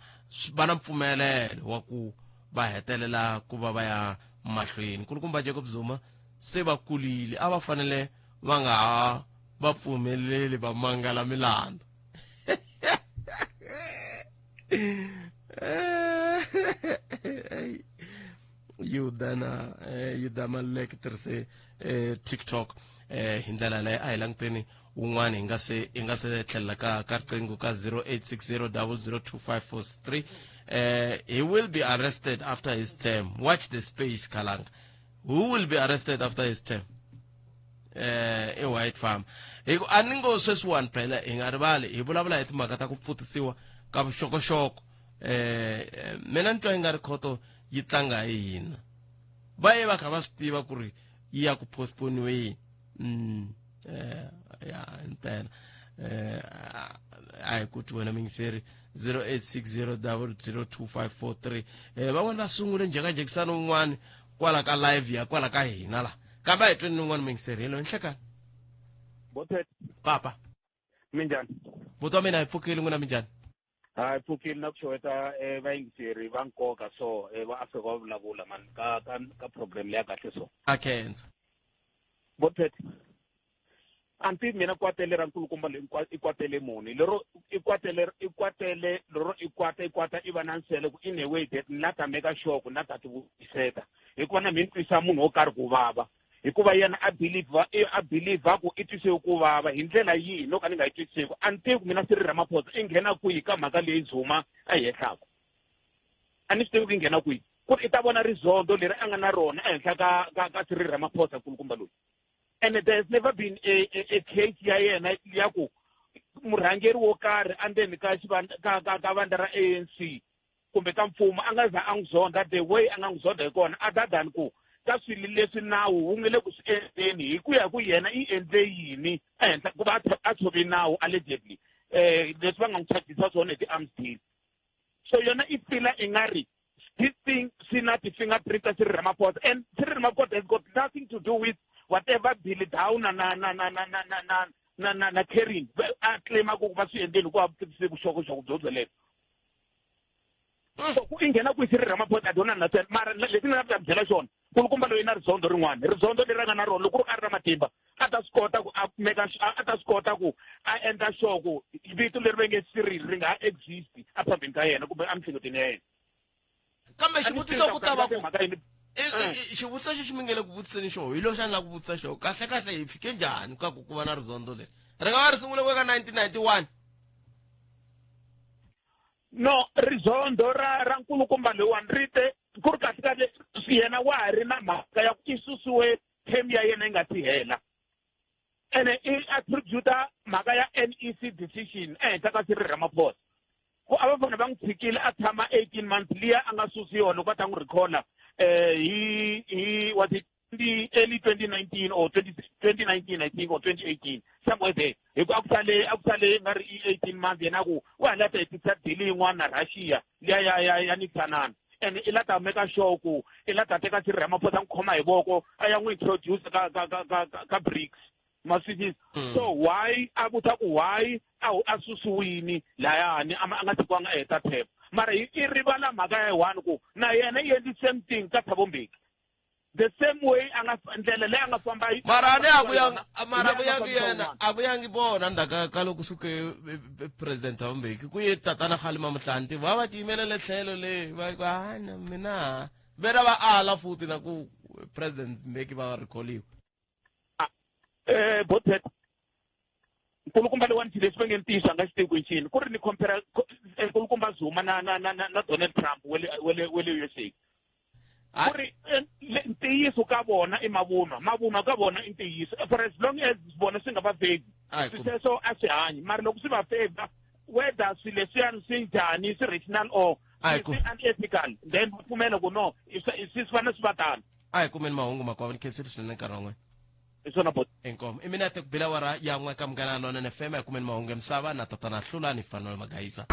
S1: va na mpfumelelo wa ku va hetelela ku va va ya mahlweni. Nkulukumba Jacob Zuma se va kulile, a va fanele va nga ha va pfumeleli va mangala milandzu. Yuda na Yuda Maluleke tirhise TikTok hi ndlela leyi. A hi languteni wun'wana hi nga se tlhelela ka riqingho ka 0860002543. He will be arrested after his term. Watch the space, Kalanga. Who will be arrested after his term? I White Farm. Hi ku a ni ngo sweswiwani phela hi nga rivali hi vulavula hi timhaka ta ku pfutisiwa ka vuxokoxoko. Mina ni twa yi nga ri khoto yi tlanga hi hina. Va ye va kha va swi tiva ku ri yi ya ku postpone-weni. Ya ntsena. A hi ku twi wena mingiseri 0860002543. Van'wani va sungule njhekanjhekisano wun'wani kwala ka live ya kwala ka hina la. Kambe a hi tweni un'wana mingiseri. Hello, nhlekani.
S12: Botet.
S1: Papa.
S12: Minjhani?
S1: Buti wa mina hi pfukile, n'wina minjhani?
S12: Hi pfukile na ku xeweta vayingiseri va nkoka so va Afrika va vulavula man ka ka ka program leya kahle so.
S1: A khensa.
S12: Botet. A ni tivi mina kwatele ra nkulukumba leyi i kwatele muni lero i kwatele i kwatele lero i kwata i kwata i va na nsele ku in a way that ni la ta make sure ku na ta ti vuyiseta hikuva na mina ni twisa munhu wo karhi ku vava hikuva yena a believe a believe ku i twise ku vava hi ndlela yihi no ka ni nga yi twisisiku. A ni tivi ku mina Cyril Ramaphosa i nghena kwihi ka mhaka leyi Zuma a yi hehlaka. A ni swi tivi ku i nghena kwihi ku ri i ta vona rizondo leri a nga na rona ehenhla ka ka ka Cyril Ramaphosa nkulukumba loyi. And there has never been a case ya yena ya ku murhangeri wo karhi endzeni ka ka ka ka vandla ra ANC kumbe ka mfumo a nga za a n'wi zonda the way a nga n'wi zonda hi kona, other than ku ka swilo leswi nawu wu nga le ku swi endleni hi ku ya ku yena i endle yini ehenhla ku va a tshove nawu allegedly leswi va nga n'wi chajisa swona hi ti-arms deal. So yona i fila i nga ri this thing swi na ti-fingerprint ta Cyril Ramaphosa, and Cyril Ramaphosa has got nothing to do with whatever Billy Downer na na na na na na na na na na Kerry a claima ku va swi endleni hikuva va vuxokoxoko byo byelebyo. So ku i nghena kwihi Cyril Ramaphosa I don't understand. Mara lexi ni nga ta byela xona nkulukumba loyi na rizondo rin'wana, rizondo leri a nga na rona loko a ri na matimba a ta swi kota ku a meka a ta swi kota ku a endla sure ku vito leri va nge Cyril ri nga ha exist a phambeni ka yena kumbe emihleketweni ya yena.
S1: Kambe xivutiso ku ta va ku xivutiso xexi mi nge le ku vutiseni xona hi lexi a ni lava ku vutisa xona kahle kahle hi fike njhani ka ku ku va na rizondo leri ri nga va ri sungule ku ka 1991?
S12: No, rizondo ra ra nkulukumba loyiwani ri te ku ri kahle kahle yena wa ha ri na mhaka ya ku i susiwe term ya yena yi nga si hela, ene i attributa mhaka ya NEC decision ehenhla ka Cyril Ramaphosa ku a va fanele va n'wi tshikile a tshama 18 months liya a nga susiwa loko va ta n'wi recalla hi was it early 2019 or 2019 I think or 2018 somewhere there, hi ku a ku sale nga ri i 18 months yena ku wa ha la ta hetisa deal yin'wana na Russia liya ya ya ya Nixanana, and i la ta make sure ku i la ta teka Cyril Ramaphosa n'wi khoma hi voko a ya n'wi introduce ka ka ka ka ka BRICS maswitisi. So why a vutisa ku why a susiwini layani a nga tshikiwanga a heta term, mara i rivala mhaka ya one ku na yena i endli same thing ka Thabo Mbeki the same way a nga ndlela leyi a nga famba.
S1: Mara ni a vuyanga, mara vuyangi yena a vuyangi vona ndzhaku ka loko suke president Thabo Mbeki ku ye tatana Kgalema Motlanthe va va tiyimelele tlhelo leyi va ku a mina vera va ala futhi na ku president Mbeki va recalliwa.
S12: Botet nkulukumba leyiwani xilo lexi va nge ntiyiso a nga xi tivi ku i ncini ku ri ni compare nkulukumba Zuma na na na na Donald Trump wele wele wele USA ku ri ntiyiso ka vona i mavunwa, mavunwa ka vona i ntiyiso. For as long as vona swi nga va favor sweswo a swi hanyi, mara loko swi va favor whether swilo leswiyani swi njhani swi rational or Unethical then va pfumela ku no swi fanele swi va tano.
S1: A hi kumeni mahungu makwavo ni khensile swinene nkarhi wan'we.
S12: Hi swona bot.
S1: Inkomu i minete ku bila awara ya n'we ka Munghana Lonene FM. A hi kumeni mahungu ya misava na tatana Hlulani Fanuel Magayisa.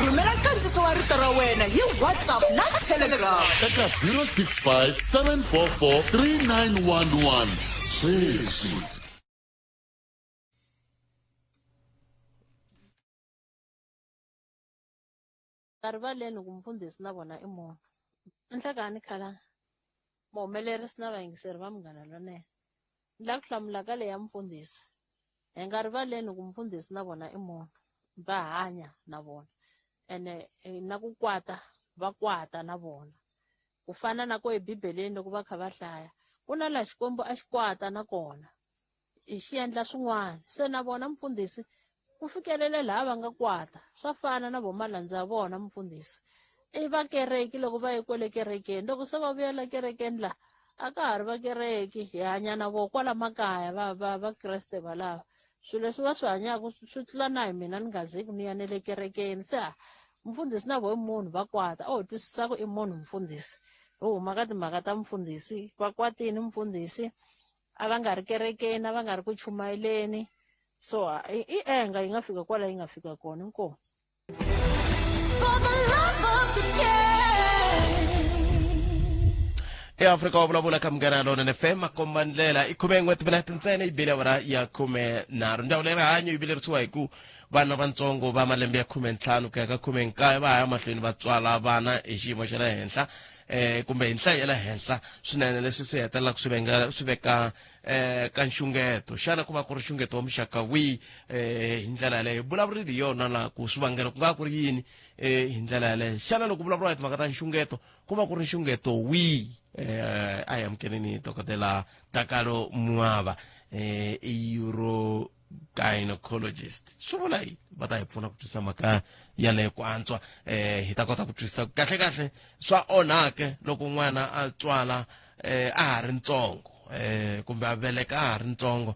S2: Rhumela nkandziso wa rito ra wena hi WhatsApp na Telegram
S8: eka 065 744 3911 sweswi.
S13: Nga rivaleni ku mufundhisi na vona i munhu. Nhlekani Khalanga, muhumelerisi na vayingiseri va Munghana Lonene. Ni lava ku hlamula ka leyi ya mufundhisi. Hi nga rivaleni ku mufundhisi na vona i munhu. Va hanya na vona. Ene na ku kwata va kwata na vona. Ku fana na ku eBibeleni loko va kha va hlaya, ku na laha Xikwembu a xi kwata na kona. I xi endla swin'wana. Se na vona mufundhisi ku fikelele laha va nga kwata. Swa fana na vo malandza ya vona mufundhisi. I va kereki loko va ye kwele kerekeni. Loko se va vuya la kerekeni la, a ka ha ri va kereki. Hi hanya na vo kwala makaya va va Vakreste valava. Swilo leswi va swi hanyaka swi tlula na hi mina ni nga zeki ni ya ne le kerekeni. Se ha mufundhisi na vo i munhu va kwata. O hi twisisa ku i munhu mufundhisi. Hi huma ka timhaka ta mufundhisi. Va kwatini mufundhisi. A va nga ri kerekeni, a va nga ri ku chumayeleni. So i enga yi nga fika kwala yi nga fika kona. Inkomu.
S1: eAfrika wa vulavula ka Munghana Lonene FM makomba ndlela i 11 timinete ntsena yi bile awara ya 13. Ndzawulo ya rihanyo yi vilerisiwa hi ku vana vantsongo va malembe ya 15 ku ya ka 19 va ya mahlweni va tswala vana hi xiyimo xa le henhla kumbe hi nhlayo ya le henhla swinene, leswi swi hetelelaka swi venga swi veka ka nxungeto. Xana ku va ku ri nxungeto wa muxaka wihi hi ndlela yaleyo? Vulavurile hi yona laha ku swivangelo ku nga ku ri yini hi ndlela yaleyo. Xana loko vulavuriwa hi timhaka ta nxungeto ku va ku ri nxungeto wihi? A hi amukeleni dokodela Takalo Mwava, i urogynecologist. Swi vula yini? Va ta hi pfuna ku twisisa mhaka yaleyo ku antswa, hi ta kota ku twisisa kahle kahle swa onhake loko n'wana a tswala a ha ri ntsongo, kumbe a veleka a ha ri ntsongo,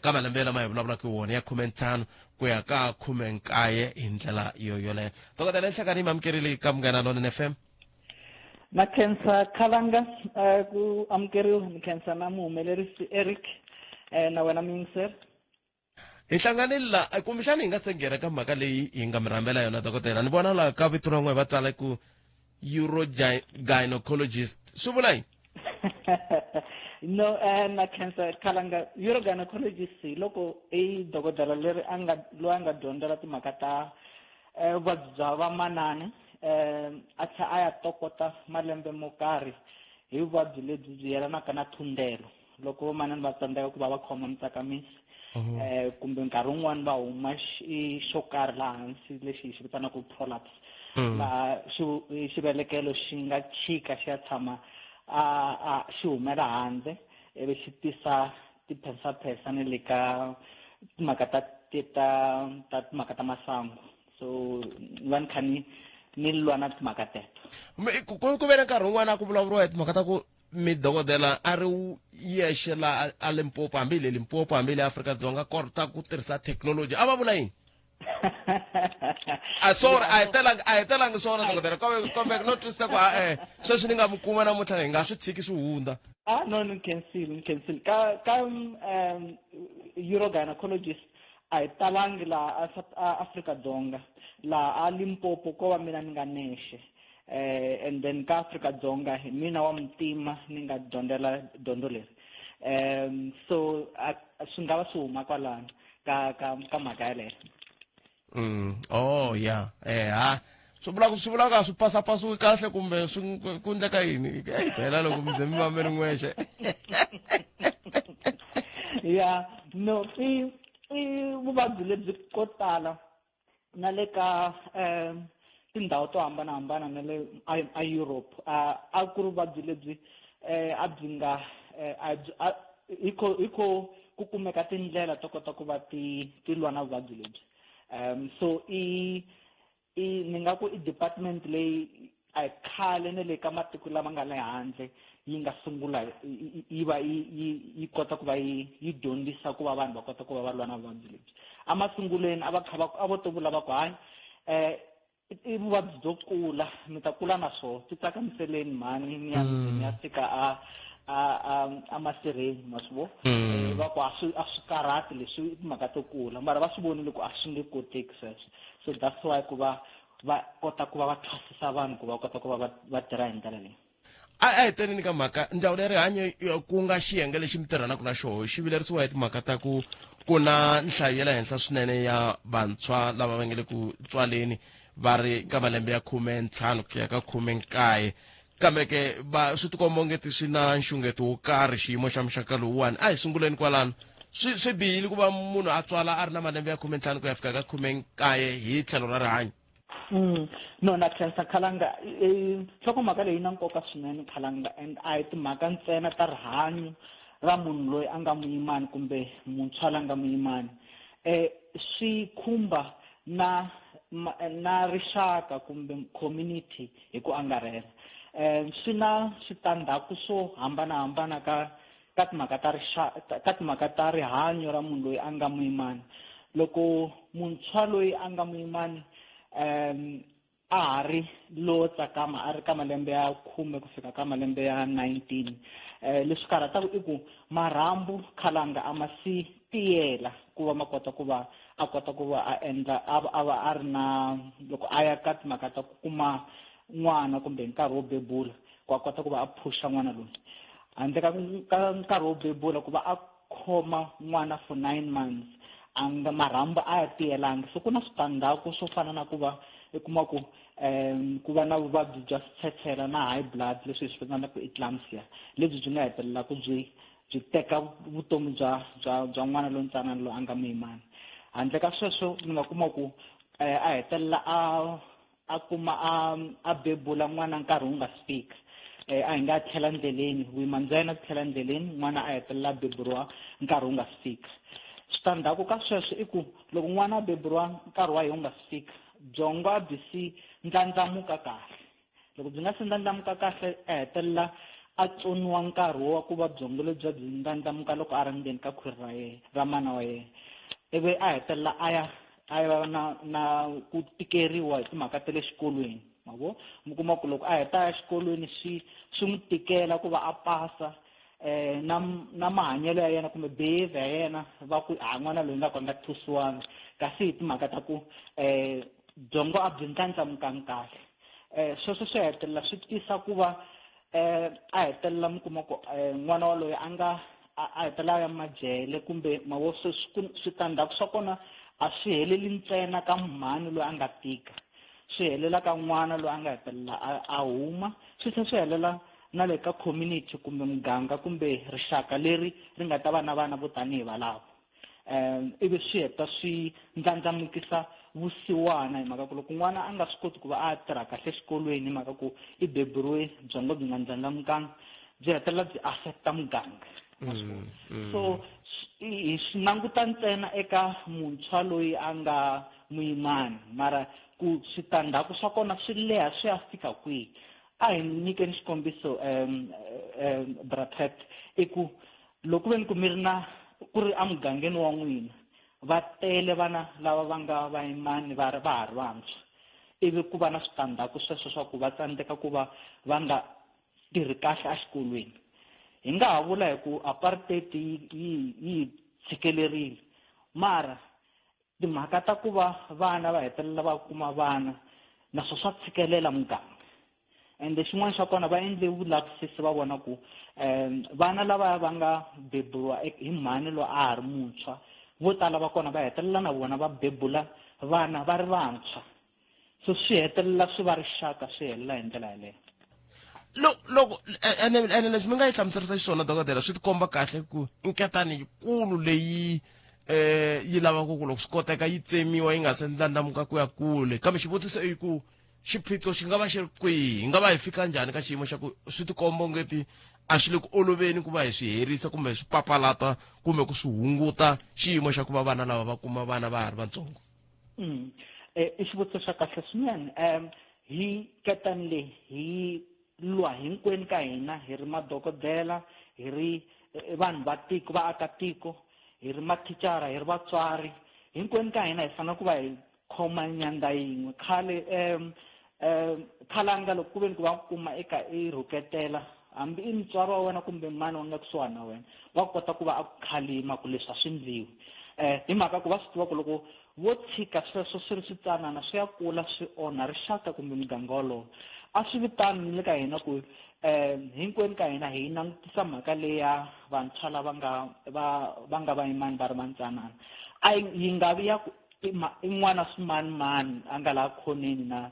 S1: ka malembe lama hi vulavulaka hi wona ya 15 ku ya ka 19 hi ndlela yo yoleyo. Dokodela Nhlekani, mi amukerile ka Munghana Lonene FM.
S14: Na khensa Khalanga ku amukeriwa, ni khensa na muhumelerisi Eric na wena muyingiseri.
S1: Hi hlanganile la, kumbexana hi nga se nghena ka mhaka leyi hi nga mi rhambela yona dokodela. Ni vona laha ka vito ra n'we va tsala ku urogynecologist, swi vula yini?
S14: No, na khensa Khalanga. Urogynecologist hi loko i dokodela leri a nga loyi a nga dyondzela timhaka ta vuvabyi bya vamanana, a tlhela a ya tokota malembe mo karhi hi vuvabyi lebyi byi yelanaka na thundelo loko vamanana va tsandzeka ku va va khoma mutsakamisi, kumbe nkarhi wun'wani va huma xo karhi laha hansi lexi hi xi vitanaka prolapse, laha xivelekelo xi nga chika xi ya tshama a xi humela handle ivi xi tisa tiphensaphensa ni le ka timhaka ta ta timhaka ta masangu. So ni va ni kha ni lwa na timhaka teto.
S1: Ku ve na nkarhi wun'wana a ku vulavuriwa hi timhaka ta ku mi dokodela a ri yexe la a Limpopo, hambi hi le Limpopo hambi hi le Afrika-Dzonga, kota ku tirhisa thekinoloji. A va vula yini? A sorry, a hi telangi, a hi telangi swona dokodela, kambe no twisisa ku sweswi ni nga mi kuma namuntlha hi nga swi tshiki swi hundza.
S14: No, ni khensile. Ka urogynecologist a hi talangi laha a Afrika-Dzonga, laha a Limpopo ko va mina ni nga nexe. And then ka Afrika-Dzonga hi mina wa muntima ni nga dyondzela dyondzo leri. So swi nga va swi huma kwalano ka ka ka mhaka yaleyo.
S1: Oh yeah. Ha. Swi vula ku swi vula ku a swi pasapasiwi kahle kumbe swi ku endleka yini? Ey phela loko mi ze mi va mi ri n'wexe.
S14: Yeah, no, i vuvabyi lebyi ko tala na le ka tindhawu to hambanahambana na le a Europe, a ku ri vuvabyi lebyi a byi nga hi kho ku kumeka tindlela to kota ku va ti lwa na vuvabyi lebyi. So i ni nga ku i department leyi a hi khale na le ka matiko lama nga le handle yi nga sungula yi va yi kota ku va yi dyondzisa ku va vanhu va kota ku va va lwa na vuvabyi lebyi. Emasungulweni a va kha va a vo to vula va ku hayi i vuvabyi byo kula, mi ta kula na swona. Ti tsakamiseleni mhani ni ya ni ya fika a a a a masirheni ma swi vo. Va ku a swi karhati leswi i timhaka to kula, mara va swi vonile ku a swi nge koteki sweswo. So that's why ku va va kota ku va va thwasisa vanhu ku va kota ku va va tirha hi ndlela leyi.
S1: A hi teneni ka mhaka ndzawulo ya rihanyo, ku nga xiyenge lexi mi tirhanaka na xoho, xi vilerisiwa hi timhaka ta ku ku na nhlayo ya le henhla swinene ya vantshwa lava va nge le ku tswaleni va ri ka malembe ya 15 ku ya ka 19, kambe ke va swi tikomba ongeti swi na nxungeto wo karhi xiyimo xa muxaka lowuwani. A hi sunguleni kwalano, swi bihile ku va munhu a tswala a ri na malembe ya 15 ku ya fika ka 19 hi tlhelo ra rihanyo?
S14: No, na khensa Khalanga. Nhlokomhaka leyi na nkoka swinene Khalanga, and a hi timhaka ntsena ta rihanyo ra munhu loyi a nga muyimani kumbe muntshwa la nga muyimani. Swi khumba na rixaka kumbe community hi ku angarhela. Swi na switandzhaku swo hambanahambana ka timhaka ta ka timhaka ta rihanyo ra munhu loyi a nga muyimani. Loko muntshwa loyi a nga muyimani a ha ri lowo tsakama, a ri ka malembe ya 10 ku fika ka malembe ya 19, leswi karhataka i ku marhambu Khalanga a ma si tiyela ku va ma kota ku va a kota ku va a endla a va a ri na loko a ya ka timhaka ta ku kuma n'wana kumbe hi nkarhi wo bebula, ku a kota ku va a phusha n'wana loyi handle ka nkarhi wo bebula, ku va a khoma n'wana for 9 months a nga marhambu a ya tiyelanga. So ku na switandzhaku swo fana na ku va i kuma ku ku va na vuvabyi bya switshetshela na high blood, leswi hi swi vitanaka eclampsia, lebyi byi nga hetelelaka byi teka vutomi bya n'wana lontsanana loyi a nga muyimani. Handle ka sweswo mi nga kuma ku a hetelela a kuma a bebula n'wana nkarhi wu nga si fika. A hi nga tlhela ndleleni, vuyimani bya yena byi tlhela ndleleni, n'wana a hetelela a beburiwa nkarhi wu nga si fika. Switandzhaku ka sweswo i ku loko n'wana a beburiwa nkarhi wa yena wu nga si fika, byongo a byi si ndlandlamuka kahle. Loko byi nga si ndlandlamuka kahle, a hetelela a tsoniwa nkarhi wa ku va byongo lebyiya byi ndlandlamuka loko a ri ndzeni ka khwiri ra yena, ra mana wa yena. Ivi a hetelela a ya a va na ku tikeriwa hi timhaka ta le xikolweni. Ma vo? Mi kuma ku loko a heta ya xikolweni swi n'wi tikela ku va a pasa, na mahanyelo ya yena kumbe behavior ya yena, va ku a n'wana loyi nga ku a nga thusiwanga, kasi hi timhaka ta ku byongo a byi ndlandlamukangi kahle. Sweswo swi hetelela swi tisa ku va a hetelela mi kuma ku n'wana waloye a nga a hetelela a ya majele kumbe ma vo. Switandzhaku swa kona a swi heleli ntsena ka mhani loyi a nga tika, swi helela ka n'wana loyi a nga hetelela a huma, swi tlhela swi helela na le ka community kumbe muganga kumbe rixaka leri ri nga ta va na vana vo tanihi valavo. Ivi swi heta swi ndlandlamukisa vusiwana, hi mhaka ku loko n'wana a nga swi koti ku va a tirha kahle exikolweni hi mhaka ku i beburiwe byongo byi nga ndlandlamukanga, byi hetelela byi affecta muganga. So hi swi languta ntsena eka muntshwa loyi a nga muyimani, mara ku switandzhaku swa kona swi leha swi ya fika kwihi. A hi nyikeni xikombiso Bra Pat, i ku loko ve ni ku mi ri na ku ri emugangeni wa n'wina va tele vana lava va nga vayimani va ri va ha ri vantshwa, ivi ku va na switandzhaku sweswo swa ku va tsandzeka ku va va nga tirhi kahle exikolweni. Hi nga ha vula hi ku apartheid yi yi tshikelerile, mara timhaka ta ku va vana va hetelela va kuma vana naswo swa tshikelela muganga. Ende xin'wana xa kona va endle vulavisisi va vona ku vana lava va nga beburiwa hi mhani loyi a ha ri muntshwa, vo tala va kona va hetelela na vona va bebula vana va ri vantshwa. So swi hetelela swi va rixaka, swi helela hi ndlela yaleyo.
S1: Loko ene leswi mi nga yi hlamuserisa xiswona dokodela, swi tikomba kahle ku nketani yikulu leyi yi lavaka ku loko swi koteka yi tsemiwa yi nga se ndlandlamuka ku ya kule. Kambe xivutiso i ku xiphiqo xi nga va xi ri kwihi, hi nga va hi fika njhani ka xiyimo xa ku swi tikomba ongeti a swi le ku oloveni ku va hi swi herisa kumbe swi papalata kumbe ku swi hunguta xiyimo xa ku va vana lava va kuma vana va ha ri vatsongo?
S14: I xivutiso xa kahle swinene. Hi ketani leyi hi lwa hinkwenu ka hina, hi ri madokodela, hi ri vanhu va tiko, vaakatiko, hi ri mathicara, hi ri vatswari, hinkwenu ka hina hi fanele ku va hi khoma nyandza yin'we. Khale khalanga loko ku ve ni ku va kuma eka i rhuketela, hambi i mutswari wa wena kumbe mani wa nga kusuhani na wena, wa kota ku va a ku khalima ku leswi a swi ndliwi. Hi mhaka ku va swi tiva ku loko vo tshika sweswo swi ri switsanana swi ya kula swi onha rixaka kumbe muganga wolowo. A swi vitani ni le ka hina ku hinkwenu ka hina hi langutisa mhaka leya vantshwa lava nga va nga vayimani va ri vantsanana. A yi nga vi ya ku i n'wana swimanimani a nga laha khoneni na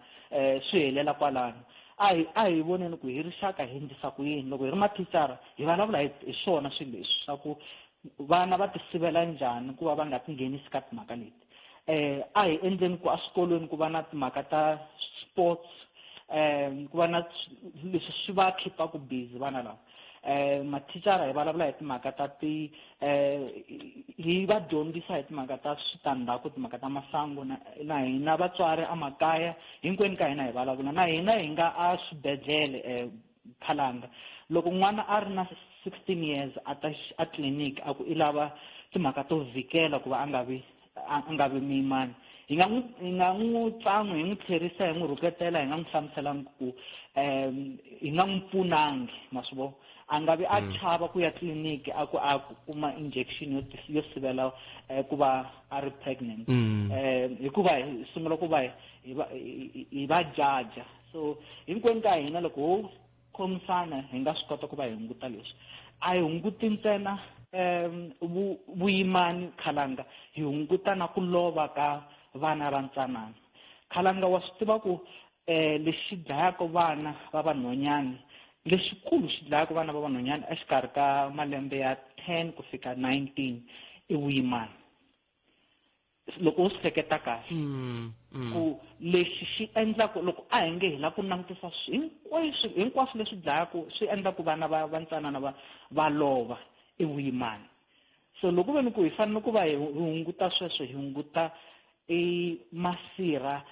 S14: swi helela kwalano. A hi voneni ku hi rixaka hi endlisa ku yini. Loko hi ri mathicara hi vulavula hi swona swilo leswi swa ku vana va ti sivela njhani ku va va nga tinghenisi ka timhaka leti. A hi endleni ku eswikolweni ku va na timhaka ta sports, ku va na leswi swi va keep-aku busy vana lava. Mathicara hi vulavula hi timhaka ta ti hi va dyondzisa hi timhaka ta switandzhaku, timhaka ta masangu, na hina vatswari emakaya hinkwenu ka hina hi vulavula. Na hina hi nga a swibedhlele khalanga, loko n'wana a ri na 16 years a ta a tliliniki a ku i lava timhaka to vhikela ku va a nga vi muyimani, hi nga n'wi tsan'wi, hi n'wi tlherisa, hi n'wi rhuketela, hi nga n'wi hlamuselangi ku hi nga n'wi pfunangi, ma swi vona. A nga vi a chava ku ya tliliniki a ku a kuma injection yo sivela ku va a ri pregnant, hikuva hi sungula ku va hi va jaja. So hinkwenu ka hina loko ho khomisana hi nga swi kota ku va hi hunguta leswi. A hi hunguti ntsena vuyimani khalanga, hi hunguta na ku lova ka vana va ntsanana. Khalanga wa swi tiva ku lexi dlayaka vana va vanhwanyana, lexikulu xi dlayaka vana va vanhwanyana exikarhi ka malembe ya 10 ku fika 19 i vuyimani. Loko u swi hleketa kahle ku lexi xi endlaku loko a hi nge hi lava ku langutisa hinkwaswo leswi dlayaku swi endlaku vana va vantsanana va lova i vuyimani. So loko ve ni ku hi fanele ku va hi hunguta sweswo, hi hunguta i masirha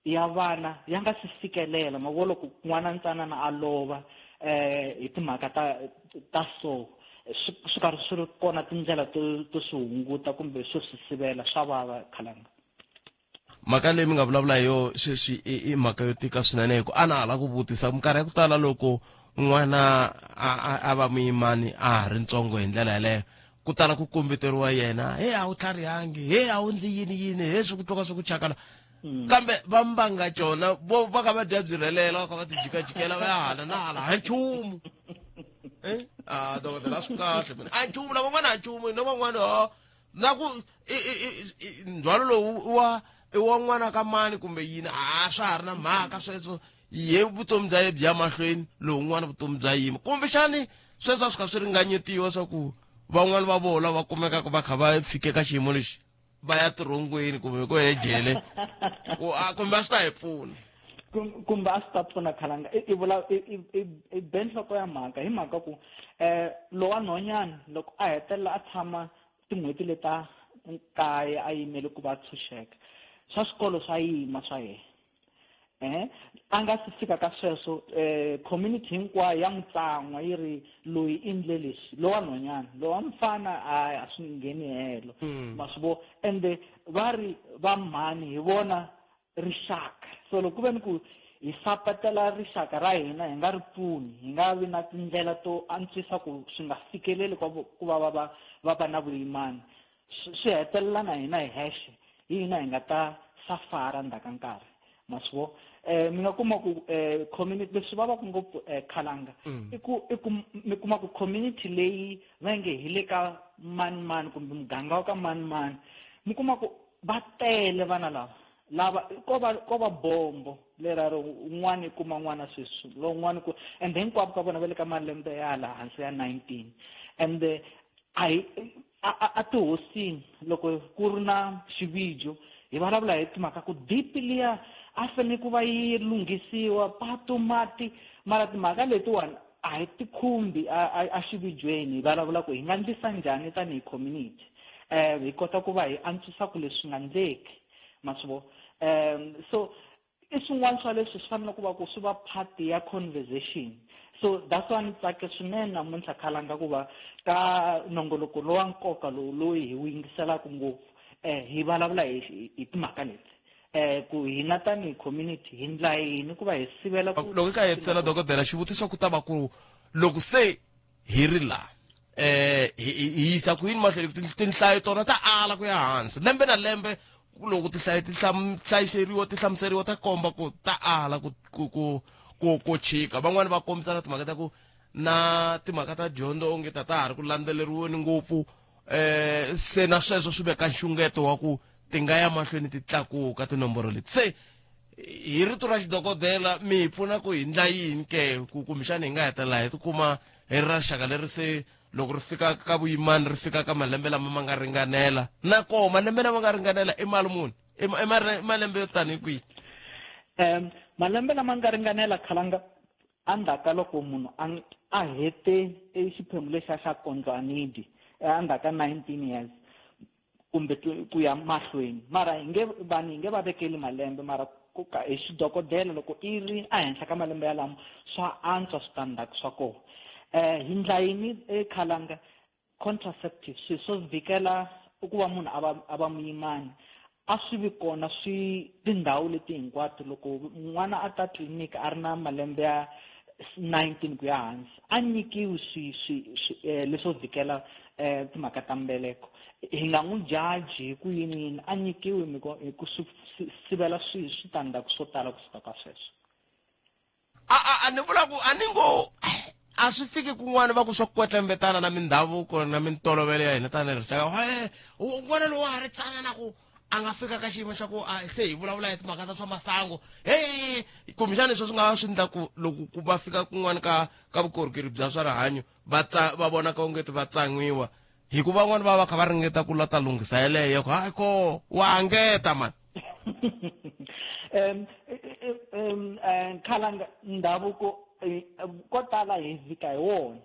S14: ya vana ya nga si fikelela. Ma vo loko n'wana ntsanana a lova hi timhaka ta so swi karhi swi ri kona tindlela to swi hunguta kumbe swo swi sivela swa vava khalanga.
S1: Mhaka leyi mi nga vulavula hi yo sweswi i mhaka yo tika swinene, hi ku a na ha lava ku vutisa minkarhi ya ku tala loko n'wana a va muyimani a ha ri ntsongo hi ndlela yeleyo, ku tala ku kombeteriwa yena, he a wu tlharihangi, he a wu ndli yini yini, he swi ku tluka swi ku chakala. Kambe va mbanga cona vo va kha va dya byi rhelela, va kha va ti jikajikela va ya hala na hala, ha nchumu. Dokodela swi kahle mina a nchumu, na van'wana a nchumu, na van'wana ha na ku ndzhwalo lowu wa i wa n'wana ka mani kumbe yini, a swa ha ri na mhaka sweswo. Ye vutomi bya ye byi ya mahlweni, lowun'wana vutomi bya yima. Kumbexani sweswo a swi kha swi ringanyetiwa swa ku van'wana va vona lava kumekaka va kha va fike ka xiyimo lexi va ya tirhongweni kumbe ku ya ejele, kumbe a swi ta hi pfuna.
S14: Kumbe a swi ta pfuna khalanga. I vula i be nhloko ya mhaka hi mhaka ku lowa nhwanyana loko a hetelela a tshama tin'hweti leta 9 a yimele ku va tshunxeka, swa swikolo swa yima swa yena. A nga si fika ka sweswo, community hinkwayo ya n'wi tsan'wa yi ri loyi i ndle leswi, lowa nhwanyana, lowa mfana a swi ngheni helo. Ma swi vo, ende va ri va mhani hi vona rixaka. So loko ku ve ni ku hi sapatela rixaka ra hina, hi nga ri pfuni, hi nga vi na tindlela to antswisa ku swi nga fikeleli ku va va va na vuyimani, swi hetelela na hina hi hexe, hi hina hi nga ta safara ndzhaku ka nkarhi. Ma swi vo, mi nga kuma ku community leswi vavaka ngopfu khalanga, i ku mi kuma ku community leyi va nge hi le ka mani mani kumbe muganga wa ka mani mani, mi kuma ku va tele vana lava lava ko va bombo lera ri un'wana i kuma n'wana sweswi, lowun'wana ku, and hinkwavo ka vona va le ka malembe ya laha hansi ya 19. And a tihosini loko ku ri na xivijo hi vulavula hi timhaka ku deep liya a fanele ku va yi lunghisiwa patu mati, mara timhaka letiwani a hi ti khumbi a xivijweni. Hi vulavula ku hi nga ndlisa njhani tanihi community, hi kota ku va hi antswisa ku leswi nga ndleki, ma swi vo. So i swin'wana swa leswi swi fanele ku va ku swi va part ya conversation. So that's why ni tsake swinene namuntlha khalanga ku va ka nongoloko lowa nkoka lowu loyi hi wu yingiselaka ngopfu, hi vulavula hi timhaka leti. Ku hina tanihi community hi ndla yini ku va hi sivela ku
S1: Loko ka hetisela, dokodela, xivutiso ku ta va ku loko se hi ri laha, hi yisa ku yini mahlweni? Tinhlayo tona ta ala ku ya hansi lembe na lembe. Loko tinhlayo ti hlayiseriwa, ti hlamuseriwa, ta komba ku ta ala ku chika. Van'wani va kombisa na timhaka ta ku na timhaka ta dyondzo onge ta ha ri ku landzeleriweni ngopfu. Se na sweswo swi veka nxungeto wa ku ti nga ya mahlweni ti tlakuka tinomboro leti. Se hi rito ra xidokodela, mi hi pfuna ku hi ndla yini ke, ku kumbexani hi nga hetelela hi tikuma hi ri ra rixaka leri se loko ri fika ka vuyimani, ri fika ka malembe lama ma nga ringanela? Na koho malembe lama nga ringanela i mali muni, i malembe yo tani hi kwihi?
S14: Malembe lama nga ringanela, Khalanga, endzhaku ka loko munhu a hete xiphemu lexiya xa kondlwanidi, endzhaku ka 19 years kumbe ku ya mahlweni. Mara hi nge vanhu hi nge va vekeli malembe, mara ku ka hi xidokodela loko i ri ehenhla ka malembe yalamo, swa antswa switandzhaku swa kona. Hi ndla yini, Khalanga? Contraceptive, swilo swo vhikela ku va munhu a va muyimani, a swi vi kona swi tindhawu leti hinkwato. Loko n'wana a ta tliliniki a ri na malembe ya 19 ku ya hansi, a nyikiwi swi leswo vhikela timhaka ta mbeleko. Hi nga n'wi jaji hi ku yini yini, a nyikiwi hi ku swi sivela switandzhaku swo tala kusuka ka sweswo.
S1: A ni vula ku a ni ngo a swi fiki kun'wana va ku swa kwetlembetana na mindhavuko na mintolovelo ya hina tanihi rixaka. Un'wana lowu a ri tsana na ku a nga fika ka xiyimo xa ku a se hi vulavula hi timhaka ta swa masangu, he, kumbexana leswi swi nga va swi endla ku loko ku va fika kun'wana ka vukorhokeri bya swa rihanyo, va tsa va vonaka ongeti va tsan'wiwa, hikuva van'wani va va kha va ringeta ku la ta lunghisa yeleyo ku hayi ko wa angeta mani.
S14: Khalanga, ndhavuko ko tala hi vhika hi wona.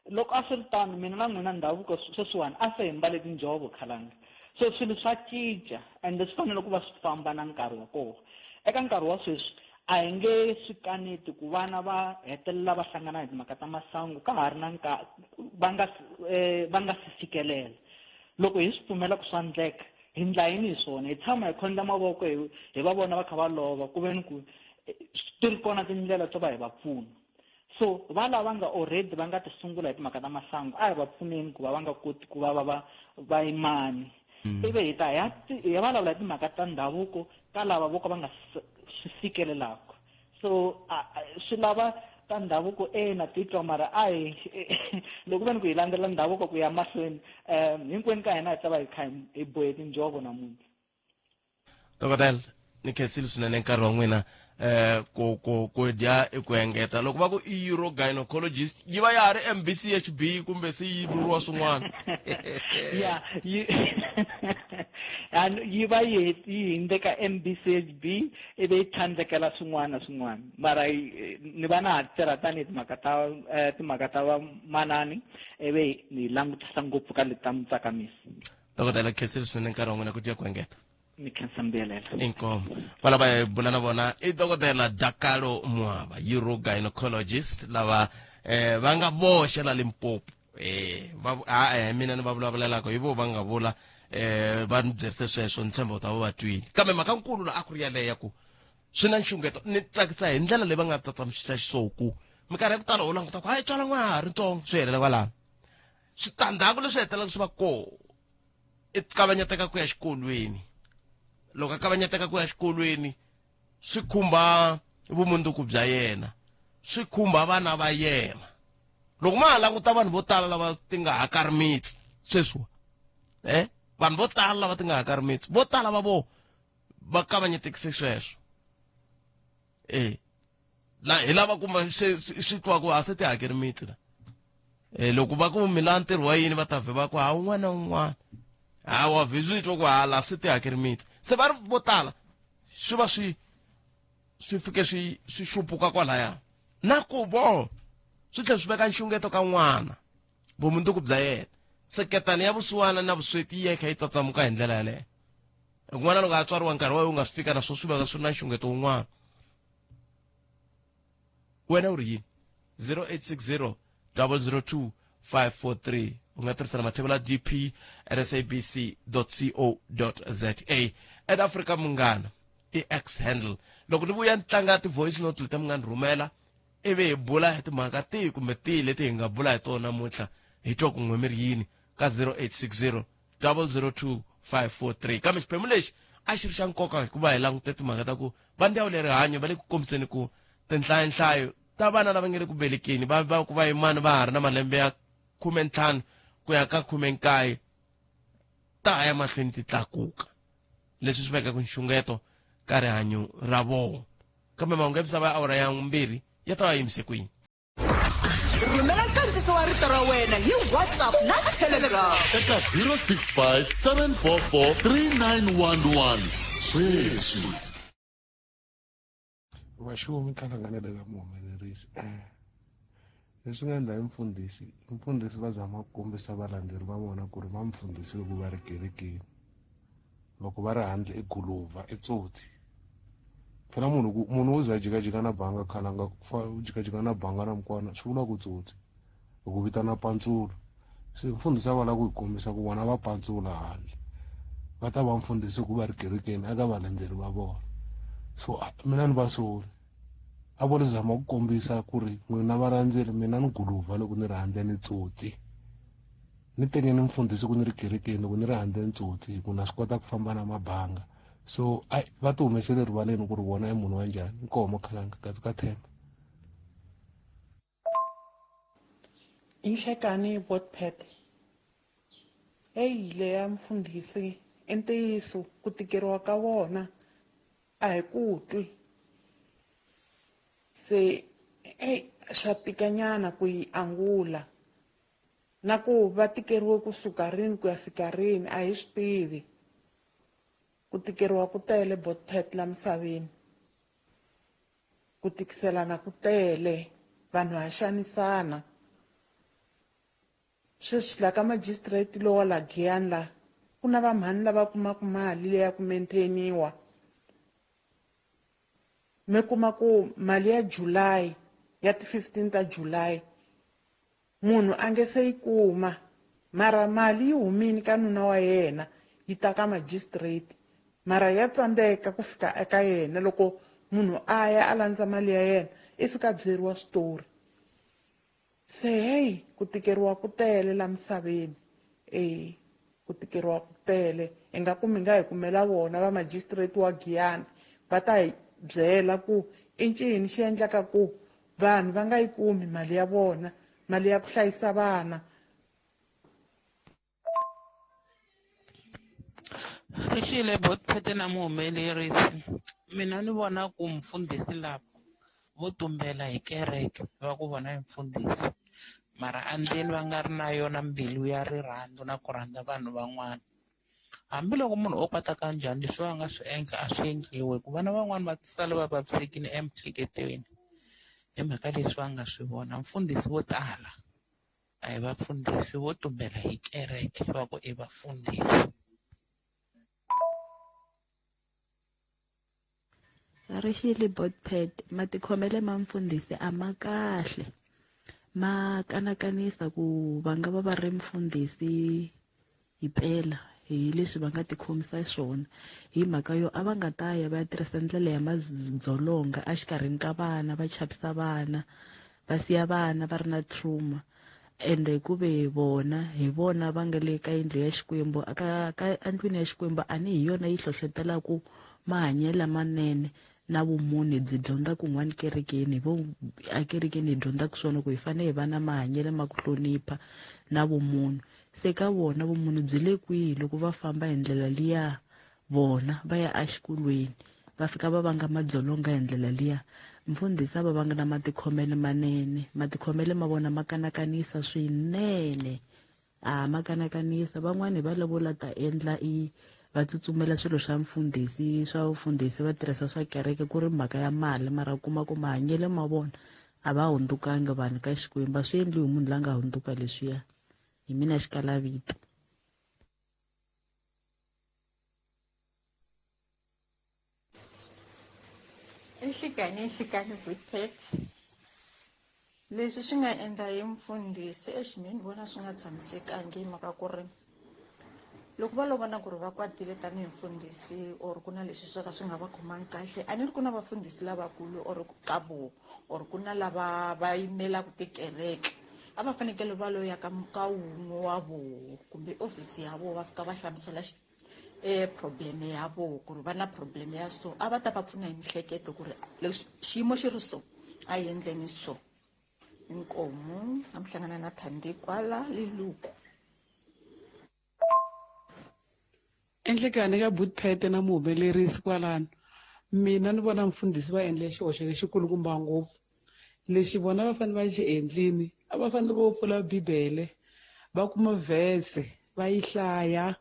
S14: Loko a swi ri tano, mina na n'wina ndhavuko sweswiwani a se hi mbale tinjhovo, Khalanga. So swilo swa cinca, ende swi fanele ku va swi famba na nkarhi wa kona. Eka nkarhi wa sweswi a hi nge swi kaneti ku vana va hetelela va hlangana hi timhaka ta masangu ka ha ri na va nga si fikelela. Loko hi swi pfumela ku swa endleka, hi ndla yini hi swona? Hi tshama hi khondla mavoko hi va vona va kha va lova, ku ve ni ku ti ri kona tindlela to va hi va pfuna. So va lava nga already va nga ti sungula hi timhaka ta masangu, a hi va pfuneni ku va va nga koti ku va va va va yimani. Ivi hi ta hi ya vulavula hi timhaka ta ndhavuko ka lava vo ka va nga swi fikelelaka. So swi lava ta ndhavuko na titwa, mara a hi loko ve ni ku hi landzela ndhavuko ku ya mahlweni, hinkwenu ka hina hi ta va hi kha hi bohe tinjhovo namuntlha.
S1: Dokodela, ni khensile swinene nkarhi wa n'wina. Ku dya i ku engeta. Loko va ku i urogynecologist, yi va ya ha ri MBCHB kumbe se yi vuriwa swin'wana?
S14: Ya, yi va yi hindze ka MBCHB, ivi yi tlhandlekela swin'wana na swin'wana. Mara ni va na ha tirha tanihi timhaka ta vamanani, ivi ni langutisa ngopfu ka leti ta mutsakamisi.
S1: Dokodela, khensile swinene nkarhi wa n'wina, ku dya ku engeta.
S14: Ni khensa mbuyelela.
S1: Inkomo. Valava hi bula na vona i Dokodela Dakalo Mwaba, urogynecologist, lava va nga voxe la Limpopo. Va ha mina ni va vulavulelaka hi vo va nga vula, va ni byerise sweswo, ni tshemba u ta va va twile. Kambe mhaka nkulu la a ku ri yaleyo ku swi na nxungeto. Ni tsakisa hi ndlela leyi va nga tsatsamisa xiswona, ku minkarhi ya ku tala u languta ku hayi tswala n'wana ha ri ntsongo, swi helela kwalano. Switandzhaku leswi hetelelaka swi va kona i kavanyeteka ku ya xikolweni. Loko a kavanyeteka ku ya xikolweni, swi khumba vumundzuku bya yena, swi khumba vana va yena. Loko ma ha languta vanhu vo tala lava ti nga hakari mitsi sweswiwa, vanhu vo tala lava ti nga hakari mitsi, vo tala va vo va kavanyetekise sweswo. La hi lava kuma se swi twa ku a se ti hakeri mitsi la. Loko va ku mi la ntirho wa yini, va ta vhe va ku ha un'wana na un'wana ha wa vhe swi twa ku ha la se ti hakeri mitsi. Se va ri vo tala swi va swi fike swi xupuka kwalaya, na ku vo swi tlhela swi veka nxungeto ka n'wana, vumundzuku bya yena. Seketani ya vusiwana na vusweti yi ya yi kha yi tsatsamuka hi ndlela yaleyo. N'wana loko a tswariwa nkarhi wa wu nga swi fika, na swo swi veka swi ri na nxungeto wun'wana. Wena u ri yini? 0860 002 543. U nga tirhisa na mathebula dp at sabc co za, at Africa Munghana. I X handle. Loko ni vuya ni tlanga ti-voice note leti mi nga ni rhumela, ivi hi bula hi timhaka tihi kumbe tihi leti hi nga bula hi tona namuntlha, hi twa ku n'we mi ri yini ka 0860 002 543. Kambe xiphemu lexi a xi ri xa nkoka hikuva hi langute timhaka ta ku va ndzawulo ya rihanyo va le ku kombiseni ku tinhlayanhlayo ta vana lava nge le ku velekeni va va ku va yimani va ha ri na malembe ya 15 ku ya ka 19 ta ha ya mahlweni ti tlakuka, leswi swi vekaka nxungeto ka rihanyo ra vona. Kambe mahungu ya misava ya awara ya 2 ya ta va yimise kwini.
S2: Rhumela nkandziso wa rito ra wena hi WhatsApp na Telegram
S8: eka 065 744 3911 sweswi.
S15: Vaxumi khalanganele ka muhumelerisi leswi nga endla hi mfundhisi, mfundhisi va zama ku kombisa valandzeri va vona ku ri va mfundhisi loko va ri kerekeni, loko va ri handle i guluva i tsotsi. Phela munhu ku munhu wo za jikajika na banga khalanga u jikajika na banga na mukwana swi vula ku tsotsi, hi ku vitana pantsula. Se mfundhisi a va lava ku hi kombisa ku vona va pantsula handle, va ta va mfundhisi ku va ri kerekeni eka valandzeri va vona. So mina ni va soli a vo zama ku kombisa ku ri n'wina valandzeri mina ni guluva loko ni ri handle ni tsotsi, ni teke ni mfundhisi ku ni ri kerekeni loko ni ri handle ni tsotsi, hi ku na swi kota ku famba na mabanga. So ai va ti humesele rivaleni ku ri vona i munhu wa njhani. Inkomo khalanga katsi ka themba.
S16: Inhlekani botpet eyi leya mfundhisi i ntiyiso ku tikeriwa ka vona a hi ku twi, se eyi swa tikanyana ku yi angula na ku va tikeriwe kusuka rini ku ya fika rini a hi swi tivi. Ku tikeriwa ku tele botpet la misaveni, ku tikiselana ku tele, vanhu ha xanisana. Sweswi la ka magistrate lowa la Giyani la ku na vamhani lava kumaka mali leya ku maintainiwa, mi kuma ku mali ya July ya ti 15 ta July munhu a nge se yi kuma, mara mali yi humile ka nuna wa yena yi ta ka magistrate, mara ya tsandzeka ku fika eka yena. Loko munhu a ya a landza mali ya yena i fika byeriwa switori. Se hey, ku tikeriwa ku tele la misaveni, ku tikeriwa ku tele. Ingaku mi nga hi kumela vona va magistrate wa Giyani va ta hi byela ku i ncini xi endlaka ku vanhu va nga yi kumi mali ya vona, mali ya ku hlayisa vana.
S17: Rixile botphete na muhumelerisi, mina ni vona ku mfundhisi lava vo tumbela hi kereke va ku vona hi mfundhisi, mara andzeni va nga ri na yona mbilu ya rirhandzu na ku rhandza vanhu van'wana. Hambiloko munhu o kwata kanjhani, leswi va nga swi endla a swi endliwi, ku vana van'wani va sala va vavisekile emiehleketweni hi mhaka leswi va nga swi vona. Mfundhisi vo tala a hi vafundhisi, vo tumbela hi kereke va ku i vafundhisi.
S18: Rixile botpet, matikhomelo ma mfundhisi a ma kahle, ma kanakanisa ku va nga va va ri mfundhisi himpela hi leswi va nga tikhomisa swona, hi mhaka yo a va nga ta ya va ya tirhisa ndlela ya madzolonga exikarhini ka vana, va chavisa vana, va siya vana va ri na trauma. Ende ku ve vona hi vona va nga le ka yindlu ya Xikwembu, ka endlwini ya Xikwembu a ni hi yona yi hlohlotelaku mahanyelo lamanene na vumunhu byi dyondza kun'wana kerekeni. Vo ekerekeni hi dyondzaka swona ku hi fanele hi va na mahanyelo ma ku hlonipha na vumunhu. Se ka vona vumunhu byi le kwihi loko va famba hi ndlela liya, vona va ya exikolweni va fika va vanga madzolonga hi ndlela liya. Mfundhisi a va vanga na matikhomelo manene, matikhomelo ma vona ma kanakanisa swinene, a ma kanakanisa. Van'wani va lavo la ta endla i va tsutsumela swilo swa mfundhisi, swa vufundhisi, va tirhisa swa kereke ku ri mhaka ya mali, mara u kuma ku mahanyelo ma vona a va hundzukanga vanhu ka Xikwembu, a swi endliwi hi munhu la nga hundzuka leswiya. Hi mina xikalavito.
S19: Nhlikani, nhlikani botpet. Leswi swi nga endla hi mfundhisi exi mina ni vona swi nga tshamisekangi hi mhaka ku ri Loko va lo vona ku ri va kwatile tanihi mfundhisi or ku na leswi swo ka swi nga va khomangi kahle, a ni ri ku na vafundhisi lavakulu or ka voho or ku na lava va yimelaka tikereke, a va fanekele va lo ya ka ka wun'we wa voho kumbe ofisi ya voho va fika va hlamusela problem ya voho ku ri va na problem ya so, a va ta va pfuna hi mihleketo ku ri leswi xiyimo xi ri so a hi endleni so. Inkomu a mi hlangana na Thandi kwala Liluku.
S20: Enhlekani ka Butphete na muhumelerisi kwalano, mina ni vona mfundhisi va endle xihoxo lexikulukumba ngopfu. Lexi vona va fanele va xi endlini, a va fanele vo pfula Bibele va kuma vhese va yi hlaya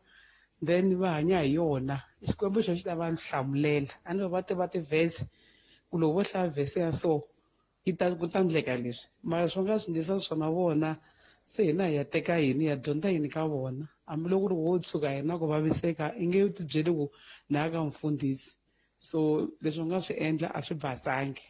S20: then va hanya hi yona. Xikwembu xo xi ta va hlamulela. A ni va tiva tivhese ku loko vo hlaya vhese ya so yi ta ku ta ndleka leswi mara swi nga swi ndlisa swona vona se hina hi ya teka yini hi ya dyondza yini ka vona hambiloko ku ri wo tshuka hina ku vaviseka i nge ti byeli ku na ya ka mfundhisi so leswi u nga swi endla a swi basangi.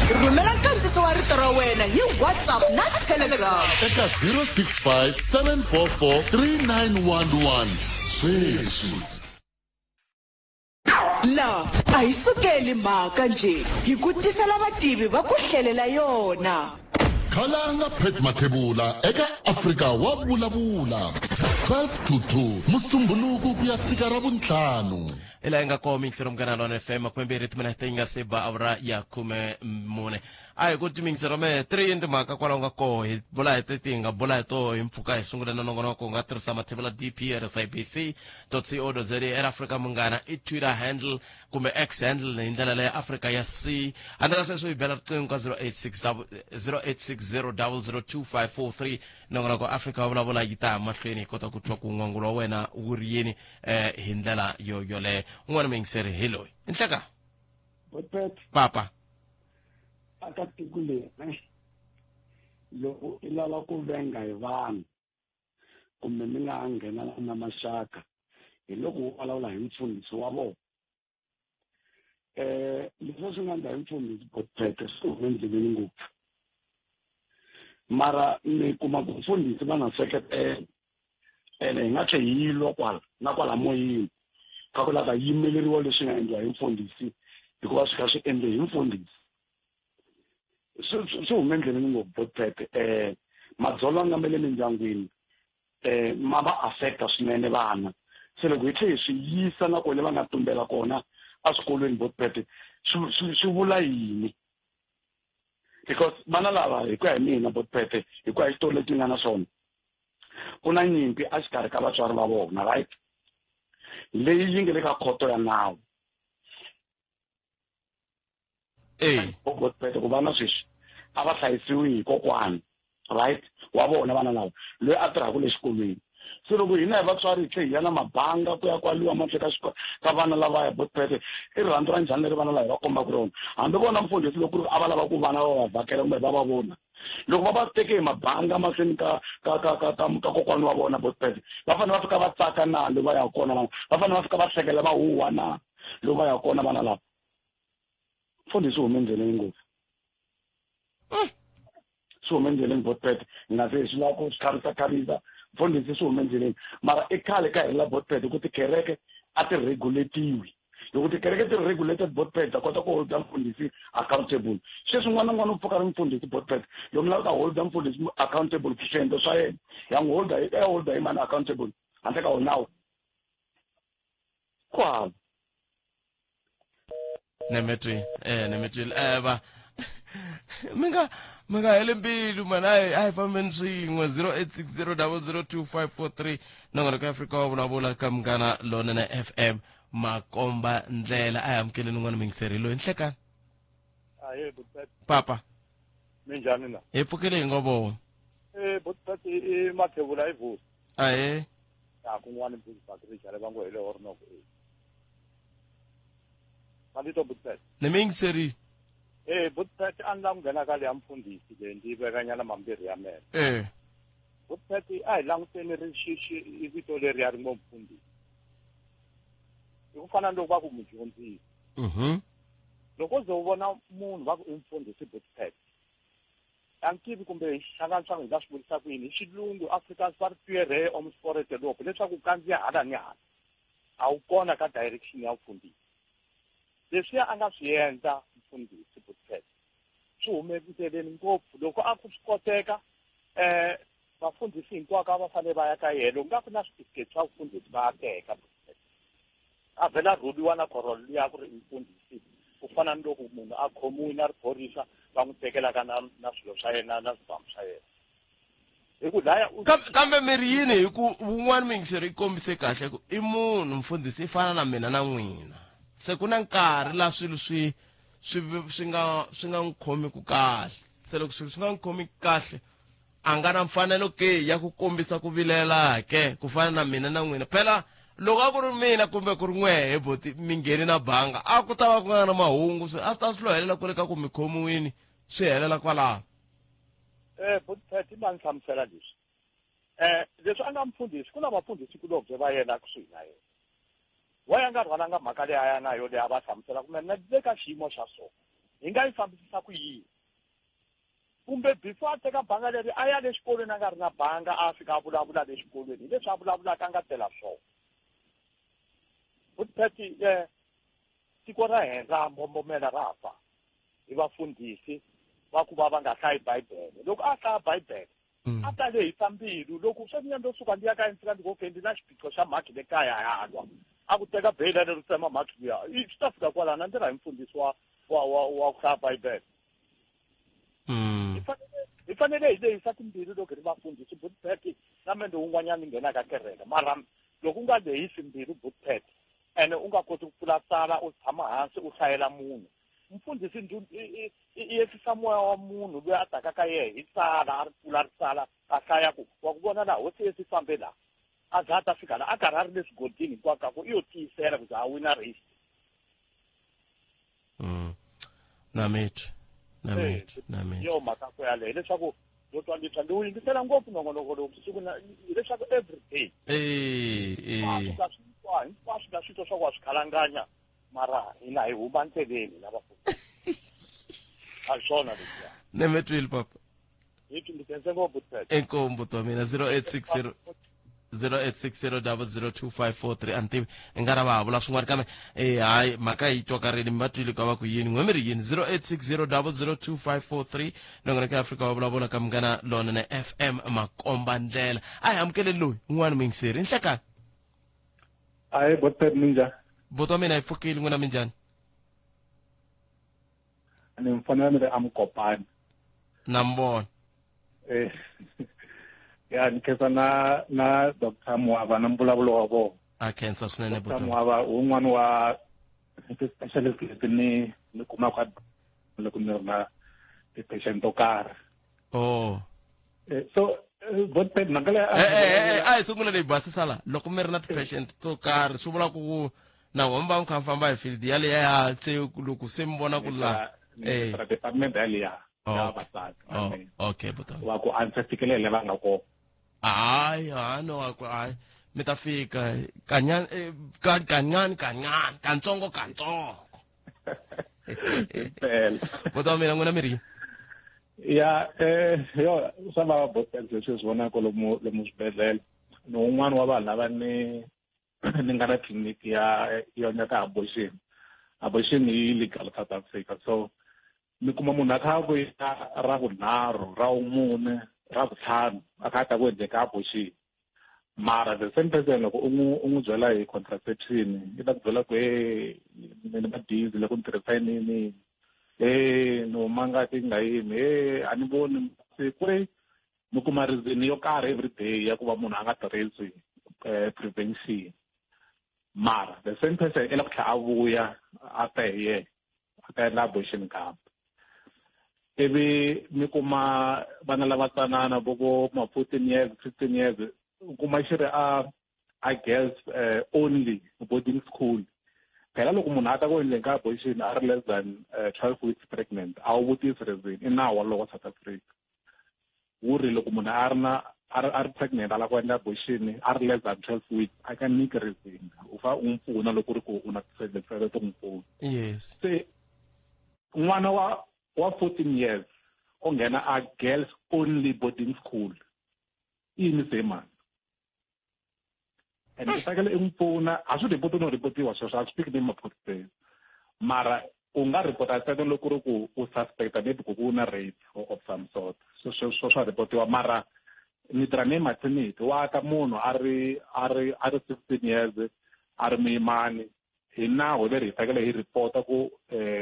S2: Rhumela nkandziso wa rito ra wena hi WhatsApp na Telegram
S8: eka 065 744 3911 sweswi.
S2: La a hi sukeli mhaka njhe, hi ku tisela vativi va ku hlelela yona.
S8: Khalanga Pat Mathebula eka Afrika wa Vulavula 12 to 2 Musumbhunuku ku ya fika Ravuntlhanu.
S1: Hi laha yi nga kona mixero Munghana Lona FM makumembirhi timinete yi nga se ba awara ya 14. A hi ku timixero me 3 timhaka kwalaho nga koho hi bula hi teti hi nga bula hi toho hi mpfhuka hi sungule na nongonoko u nga tirhisa mathebula dp at sabc co za at Africa Munghana i Twitter handle kumbe X handle hi ndlela leya Africa ya C handle ka sweswo hi bela riqingho ka 086 0860 002543 nongonoko Africa wa vulavula yi ta mahlweni hi kota ku twa ku n'wangulo wa wena wu ri yini eh hi ndlela yo yoleyo un'wana muyingiseri hi loyi nhleka papa
S21: aka tiko leri loko i lava ku venga hi vanhu kumbe mi nga ha nghenela na maxaka hi loko u vulavula hi mfundhisi wa vona eh leswi swi nga endla hi mfundhisi Botphete swi hume endleleni ngopfu mara mi kuma ku mfundhisi va na seketelo ene hi nga tlhe hi lwa kwala na kwala moyeni ka ku lava yimeleriwa leswi nga endliwa hi mfundhisi hikuva swi kha swi endle hi mfundhisi swi hume endleleni ngopfu Botphete um madzolonga ma le mindyangwini um ma va affecta swinene vana se loko hi tlhe hi swi yisa na kona va nga tumbela kona eswikolweni Botphete swi vula yini because vana lava hi ku ya hi mina Botphete hi ku ya hi xitori lexi ni nga na xona ku na nyimpi exikarhi ka vatswari va vona right leyi yi nga le ka khoto ya nawu Botphete ku vana sweswi a va hlayisiwi hi kokwani right wa vona vana lava loyi a tirhaka le xikolweni se loko hina hi vatswari hi tlhe hi ya na mabanga ku ya kwaliwa mahlweni ka xikolo ka vana lavaya Botphete i rirhandzu ra njhani leri vana lava hi va kombaka rona hambi vona mfundhisi loko ku ri a va lava ku vana va va vhakela kumbe va va vona loko va va teke hi mabanga mahlweni ka ka ka ka ka ka kokwani wa vona Botphete va fanele va fika va tsaka na loko va ya kona vana va fanele va fika va hlekela va huhwa na loko va ya kona vana lava mfundhisi hume endleleni ngopfu swi hume endleleni Botpet nga se swi lava ku swi khavisa khavisa mfundhisi swi hume endleleni mara i khale ka hela Botpet ku tikereke a ti regulatiwi loko tikereke ti regulated Botpet ta kota ku holda mfundhisi accountable sweswi n'wana na n'wana u pfuka ri mfundhisi Botpet loko mi lava ta holda mfundhisi accountable swiendlo swa yena ya n'wi holda ya holda hi mani accountable handle ka wonawu ku hava
S1: nemetwini eh nemetwini eh va mi nga mi nga heli mbilu mani a hi a hi fambeni swin'we 0860002543 nongonoko ya Afrika wa vulavula ka Munghana Lonene FM makomba ndlela a hi amukeleni un'wana muyingiseri loyi nhlekani
S5: Ahee, Botpet.
S1: papa
S5: Minjhani la?
S1: hi pfukile hi ngovo
S5: Eh, Botpet i Mathebula i Vusi.
S1: Ahee
S5: Ya kun'wana Bushbuckridge hale va ngo hi le Ornoko e. Ma ni twa Botpet?
S1: ni mi yingiserile
S5: Eh, Botpet a ni lava ku nghena ka leya mfundhisi leyi ndzi yi vekanyana mambirhi ya mene.
S1: Eh
S5: Botpet a hi languteni ri xi xi i vito leriya ri ngo mfundhisi. I ku fana ni loko va ku mudyondzisi. Loko u ze u vona munhu va ku i mfundhisi Botpet.
S10: A ni tivi kumbe hi xichangani swa ku hi nga swi vurisa ku yini hi xilungu Afrikaans va ri pierre om sporete lopo leswaku u kandziya hala ni hala a wu kona ka direction ya vufundhisi. Leswiya a nga swi endla mfundhisi Butpet swi hume ndleleni ngopfu loko a ku swi koteka um vafundhisi hinkwako a va fanele va ya ka yena loko nga ku na switifiketi swa vufundhisi va ya teka a vhela rhuliwa na korolo luya ku ri mfundhisi ku fana ni loko munhu a khomiwile na riphorisa va n'wi tekelaka na na swilo swa yena na swibamu swa yena hi ku laya
S1: kambe mi ri yini hi ku wun'wana miyingisero yi kombise kahle ku i munhu mfundhisi i fana na mina na n'wina se ku na nkarhi laha swilo swi swi swi nga swi nga n'wi khomiku kahle se loko swilo swi nga n'wi khomi kahle a nga na mfanelo ke ya ku kombisa ku vilela ke ku fana na mina na n'wina phela loko a ku ri mina kumbe ku ri n'wehe boti mi ngheni na banga a ku ta va ku nga na mahungu swi a swi ta swi lo helela kwale ka ku mi khomiwini swi helela kwalaho
S10: um boti Pat ma ni hlamusela leswi um leswi a nga mfundhisi ku na vafundhisi kulobye va yena kusuhi na yena wa ya nga rhwalanga mhaka leyi a ya na yo leyi a va hlamusela kumbe na le ka xiyimo xa so hi nga yi fambisisa ku yini kumbe before a teka banga leri a ya le xikolweni a nga ri na banga a fika a vulavula le xikolweni hi leswi a vulavulaka a nga tela swona Butpet um tiko ra hina ra mbombomela ra fa hi vafundhisi va ku va va nga hlayi bibele loko a hlaya bibele mm. a ta lehisa mbilu loko sweswinyana ndo suka ndi ya kaya ni fika ndi ku okay ndi na xiphiqo xa mhakhi le kaya ya lwa a ku teka beyila leri tsema mhakhi luya swi ta fika kwalano a ndzi ra hi mfundhisi wa wa wa wa ku hlaya bibele mm. hi fanele hi lehisa timbilu loko hi ri vafundhisi butpet na mende wun'wanyana ni nghenaka kereke mara loko u nga lehisi mbilu butpet ene u nga koti ku pfula tsala u tshama hansi u hlayela munhu mfundhisi i yehlisa moya wa munhu loyi a taka ka yehe hi tsala a ri pfula ri tsala a hlaya ku wa ku vona laha hosi yesu yi fambe laha a za a ta fika laha a karhi a ri le swigodini hinkwako ka ku i yo tiyisela ku za a wina race
S1: mm. na mitwi na mitwi na mitwi
S10: yo mhaka ku yaleyo leswaku yo twa ndzi twa ndi wu yingisela ngopfu nongonoko lowu siku na hileswaku every day
S1: eh eh
S10: hinkwaswo na switwa swa ku wa swi khalanganya mara hina hi huma ndleleni na vafundhisi a hi swona leswiya
S1: ne mi twile papa
S10: hi ndzi khense ngopfu
S1: inkomu buti wa mina 0860 0860002543 a ni tivi i nga ra va ha vula swin'wana kambe e hayi mhaka yi twakarile mi va twile ka va ku yini n'we mi ri yini 0860002543 nongonoko ya afrika wa vulavula ka munghana lonene fm makomba ndlela a hi amukele loyi un'wana muyingiseri i nhlekani
S6: ayi botpet minjhani
S1: buti wa mina hi pfukile n'wina minjhani
S6: ni mi fonela ni ri amukopani
S1: na mi vona
S6: eh ya ni khensa na na Dr Muava na mbulavulo wa vona
S1: a khensa swinene
S6: Dr Muava wun'wana wa ti-specialist leti ni ni kumaka loko ni ri na ti-patient to karhi
S1: oh
S6: eh, so eh, botpet mhaka leyi
S1: eh, a hi sungula leyi basisa la loko mi ri na ti-patient to karhi swi vula ku na n'we mi va mi kha mi famba hi field yaleya ya se loko se mi vona ku la
S6: eh department yaleya ya vavasati
S1: oh, okay buta
S6: wa ku antswa fikelele va nga kona
S1: hayi hayi no wa ku hayi mi ta fika kanyana eh, kancane kancane kantsongo kantsongo buta wa mina n'wina mi ri
S6: ya eh yo swa vava botens leswi hi swi vonaka lomu lomu swibedhlele ni un'wana wa vanhu lava ni ni nga na tliliniki ya yona ka abortion abortion yi legal South Africa so mi kuma munhu a kha a vuya ra vunharhu ra vumune ra vutlhanu a kha a ta ku endleka abortion mara the same person loko u n'wi u n'wi byela hi contraception i ta ku byela ku e ni va busy loko ni tirhisa yinini e ni huma ngati yi nga yimi e a ni voni se ku ri mi kuma reason yo karhi every day ya ku va munhu a nga tirhisi eh, prevention mara the same person i la ku tlhela a vuya a ta hi yena a ta endla abortion kambe ivi mi kuma vana lava tsanana vo vo ma 14 years 15 years u kuma xi ri a a girls uh, only boarding school phela loko munhu a ta ku endleni ka abortion a ri less than uh, 12 weeks pregnant a wu vutisi reason i nawu wolowo wa south africa wu ri loko munhu a ri na a ri a ri pregnant a lava ku endla abortion a ri less than 12 weeks a ka nyiki reason u fa u n'wi pfuna loko ri ku u na tisele to n'wi pfuna
S1: yes
S6: se n'wana wa wa 14 years O nghena a girls only boarding school. I yini se mani? And i fanekele i n'wi pfuna, a swi report no reportiwa sweswo, a swi fiki ni maphoriseni. Mara u nga report ntsena loko ku ri ku u suspecta maybe ku ku na rape or of some sort. Sweswo swa reportiwa, mara ni tirha ni maternity, wa ta munhu a ri a ri a ri 16 years, a ri muyimani, hi nawu leri hi fanekele hi report-a ku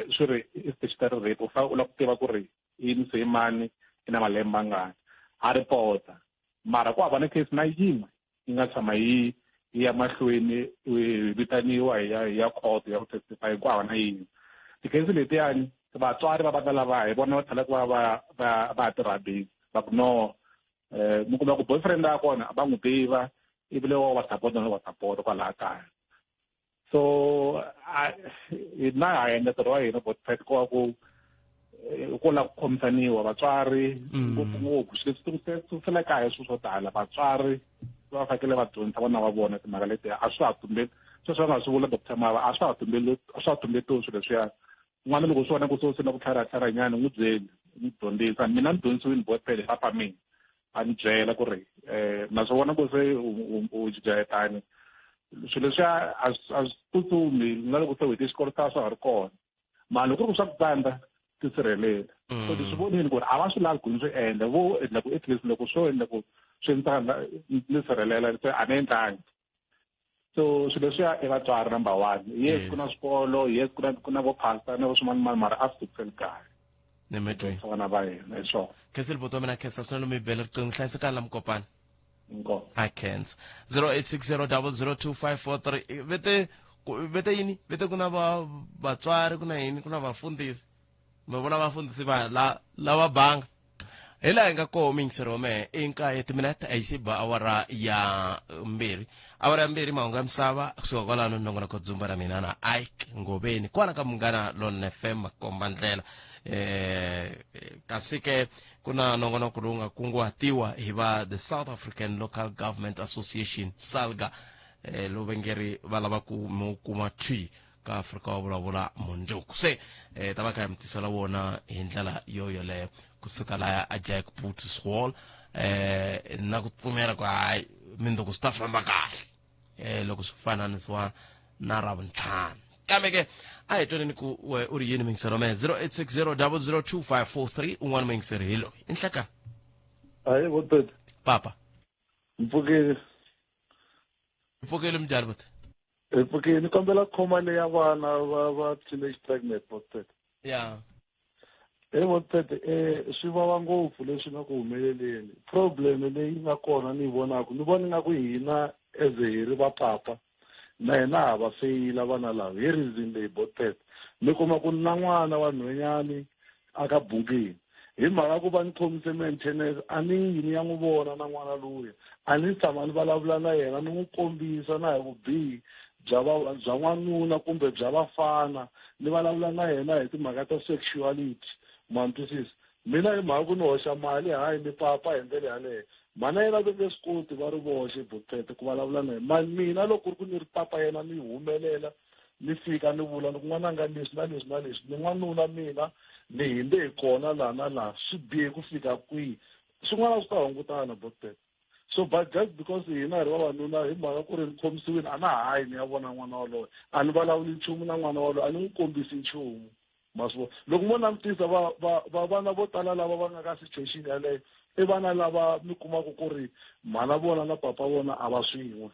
S6: swi ri i statutory rape, u fanele u lava ku tiva ku ri i muyimani i na malembe mangani, a report-a. Mara ku hava na case na yin'we yi nga tshama yi ya mahlweni yi vitaniwa hi ya hi ya court ya ku testify, ku hava na yin'we. Ti-case letiyani vatswari va vana lava hi vona va tlhelaka va va va va tirhabisa, va ku no, mi kuma ku boyfriend ya kona va n'wi tiva, ivile wa va support na va support kwalaya kaya. So hina ha endla ntirho wa hina boyfriend ku va ku ku lava ku khomisaniwa vatswari, ngopfungopfu swilo leswi swi kaya swilo swo tala, vatswari va fanekele va dyondzisa vana va vona timhaka letiya. A swa ha tumbeli sweswo va nga swi vula Doctor Mava, a swa ha tumbeli, a swa ha tumbetiwi swilo leswiya. N'wana loko swi vona ku se na ku tlhariha nyana, n'wi byeli, n'wi dyondzisa. Mina ni dyondzisiwile boyfriend hi papa mina, a ni byela ku ri na swi vona ku se u jijayetani swilo leswiya, a swi tsutsumi na loko se u hete xikolo swa swa ha ri kona. Mara loko ku ri ku swa ku tsandza, tisirhelela. So ni swi vonile ku ri a va swi lavi ku ni swi endla, vo endla ku at least loko swo endla ku swi ni tsandza ni sirhelela, se a ni endlangi. So swilo leswiya i vatswari number one. Yes, ku na swikolo, yes, ku na vo pastor na vo swin'wana, mara a swi sukiseli kaya.
S1: Ni mi twi
S6: vana va hina hi swona.
S1: Khensile buti wa mina, khensa swinene mi bela riqingho, hlayisekani la Mukopani.
S6: Inkomu.
S1: A khensa. 0860002543. Vete vete yini? Vete ku na va vatswari, ku na yini, ku na vafundhisi, mi vona vafundhisi va la lava banga hi laha hi nga koho. Miyingiseri wa mehe, i nkaye timinete a yi xi ba awara ya 2, awara ya 2, mahungu ya misava. Kusuka kwalano nongonoko dzumba ra mina na Ike Ngoveni kwala ka Munghana Lon FM makomba ndlela. Kasi ke ku na nongonoko lowu nga kunguhatiwa hi va the South African Local Government Association, SALGA, lowu vengeri va lava ku mi wu kuma thwi ka Afrika wa Vulavula mundzuku. Se ta va kha hi mi tisela wona hi ndlela yo yoleyo kusuka laya a Jack Boots Hall. Na ku pfumela ku hayi, mindzuku swi ta famba kahle loko swi fananisiwa na Ravuntlhanu. Kambe ke a hi twaneni ku we u ri yini mingisero me. 0860002543. Un'wana muyingiseri hi loyi, i nhlekani.
S4: Hayi botete.
S1: Papa.
S4: Mpfukile.
S1: Mpfukile, minjhani buti?
S4: Hi pfukile. Ni kombela ku khoma leya vana va teenage pregnant, botete. He botete, swi vava ngopfu leswi nga ku humeleleni. Problem leyi nga kona ni yi vonaka, ni vona nga ku hina as hi ri vapapa na hina ha va feyila vana lava hi reason leyi, botete. Mi kuma ku na n'wana wa nhwenyani a ka bungini hi mhaka ku va ni khomise maintenance, a ni yi ni ya n'wi vona na n'wana luya, a ni tshama ni vulavula na yena, ni n'wi kombisa na hi vubihi bya va bya n'wanuna kumbe bya vafana, ni vulavula na yena hi timhaka ta sexuality, ma ni twisisa. Mina hi mhaka ku ni hoxa mali, hayi ni papa hi ndlela yaleyo, mhana yena va nge swi koti va ri voxe, botete, ku vulavula na yena. Ma mina loko ku ri ku ni ri papa yena, ni humelela, ni fika ni vula ni ku n'wananga leswi na leswi na leswi, ni n'wanuna mina, ni hinde hi kona laha na laha, swi bihe ku fika kwihi, swin'wana swi ta hungutana, botete. So but just because hina hi ri vavanuna, hi mhaka ku ri ni khomisiwile, a na hayi ni ya vona n'wana waloye, a ni vulavuli nchumu na n'wana waloye, a ni n'wi kombisi nchumu, ma swi vona. Loko mo langutisa va va va vana vo tala lava va nga ka situation yaleyo, i vana lava mi kumaka ku ri mhana vona na papa vona a va swin'we,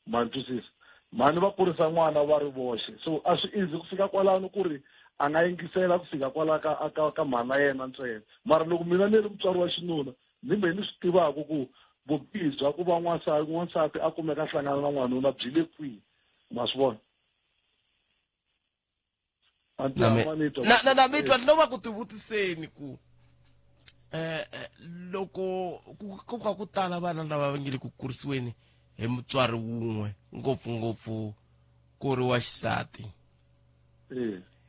S4: ma ni twisisa. Mhani va kurisa n'wana va ri voxe, so a swi easy ku fika kwalano ku ri a nga yingisela ku fika kwala ka mhana yena ntsena. Mara loko mina ni ri mutswari wa xinuna, ni me ni swi tivaka ku vubihi bya ku va n'wansati a kumeka a hlangana na n'wanuna byi le kwihi, ma swi vona.
S1: Na mi twa no va ku tivutiseni ku loko ku ka ku tala vana lava va nge le ku kurisiweni hi mutswari wun'we, ngopfungopfu ku ri wa xisati,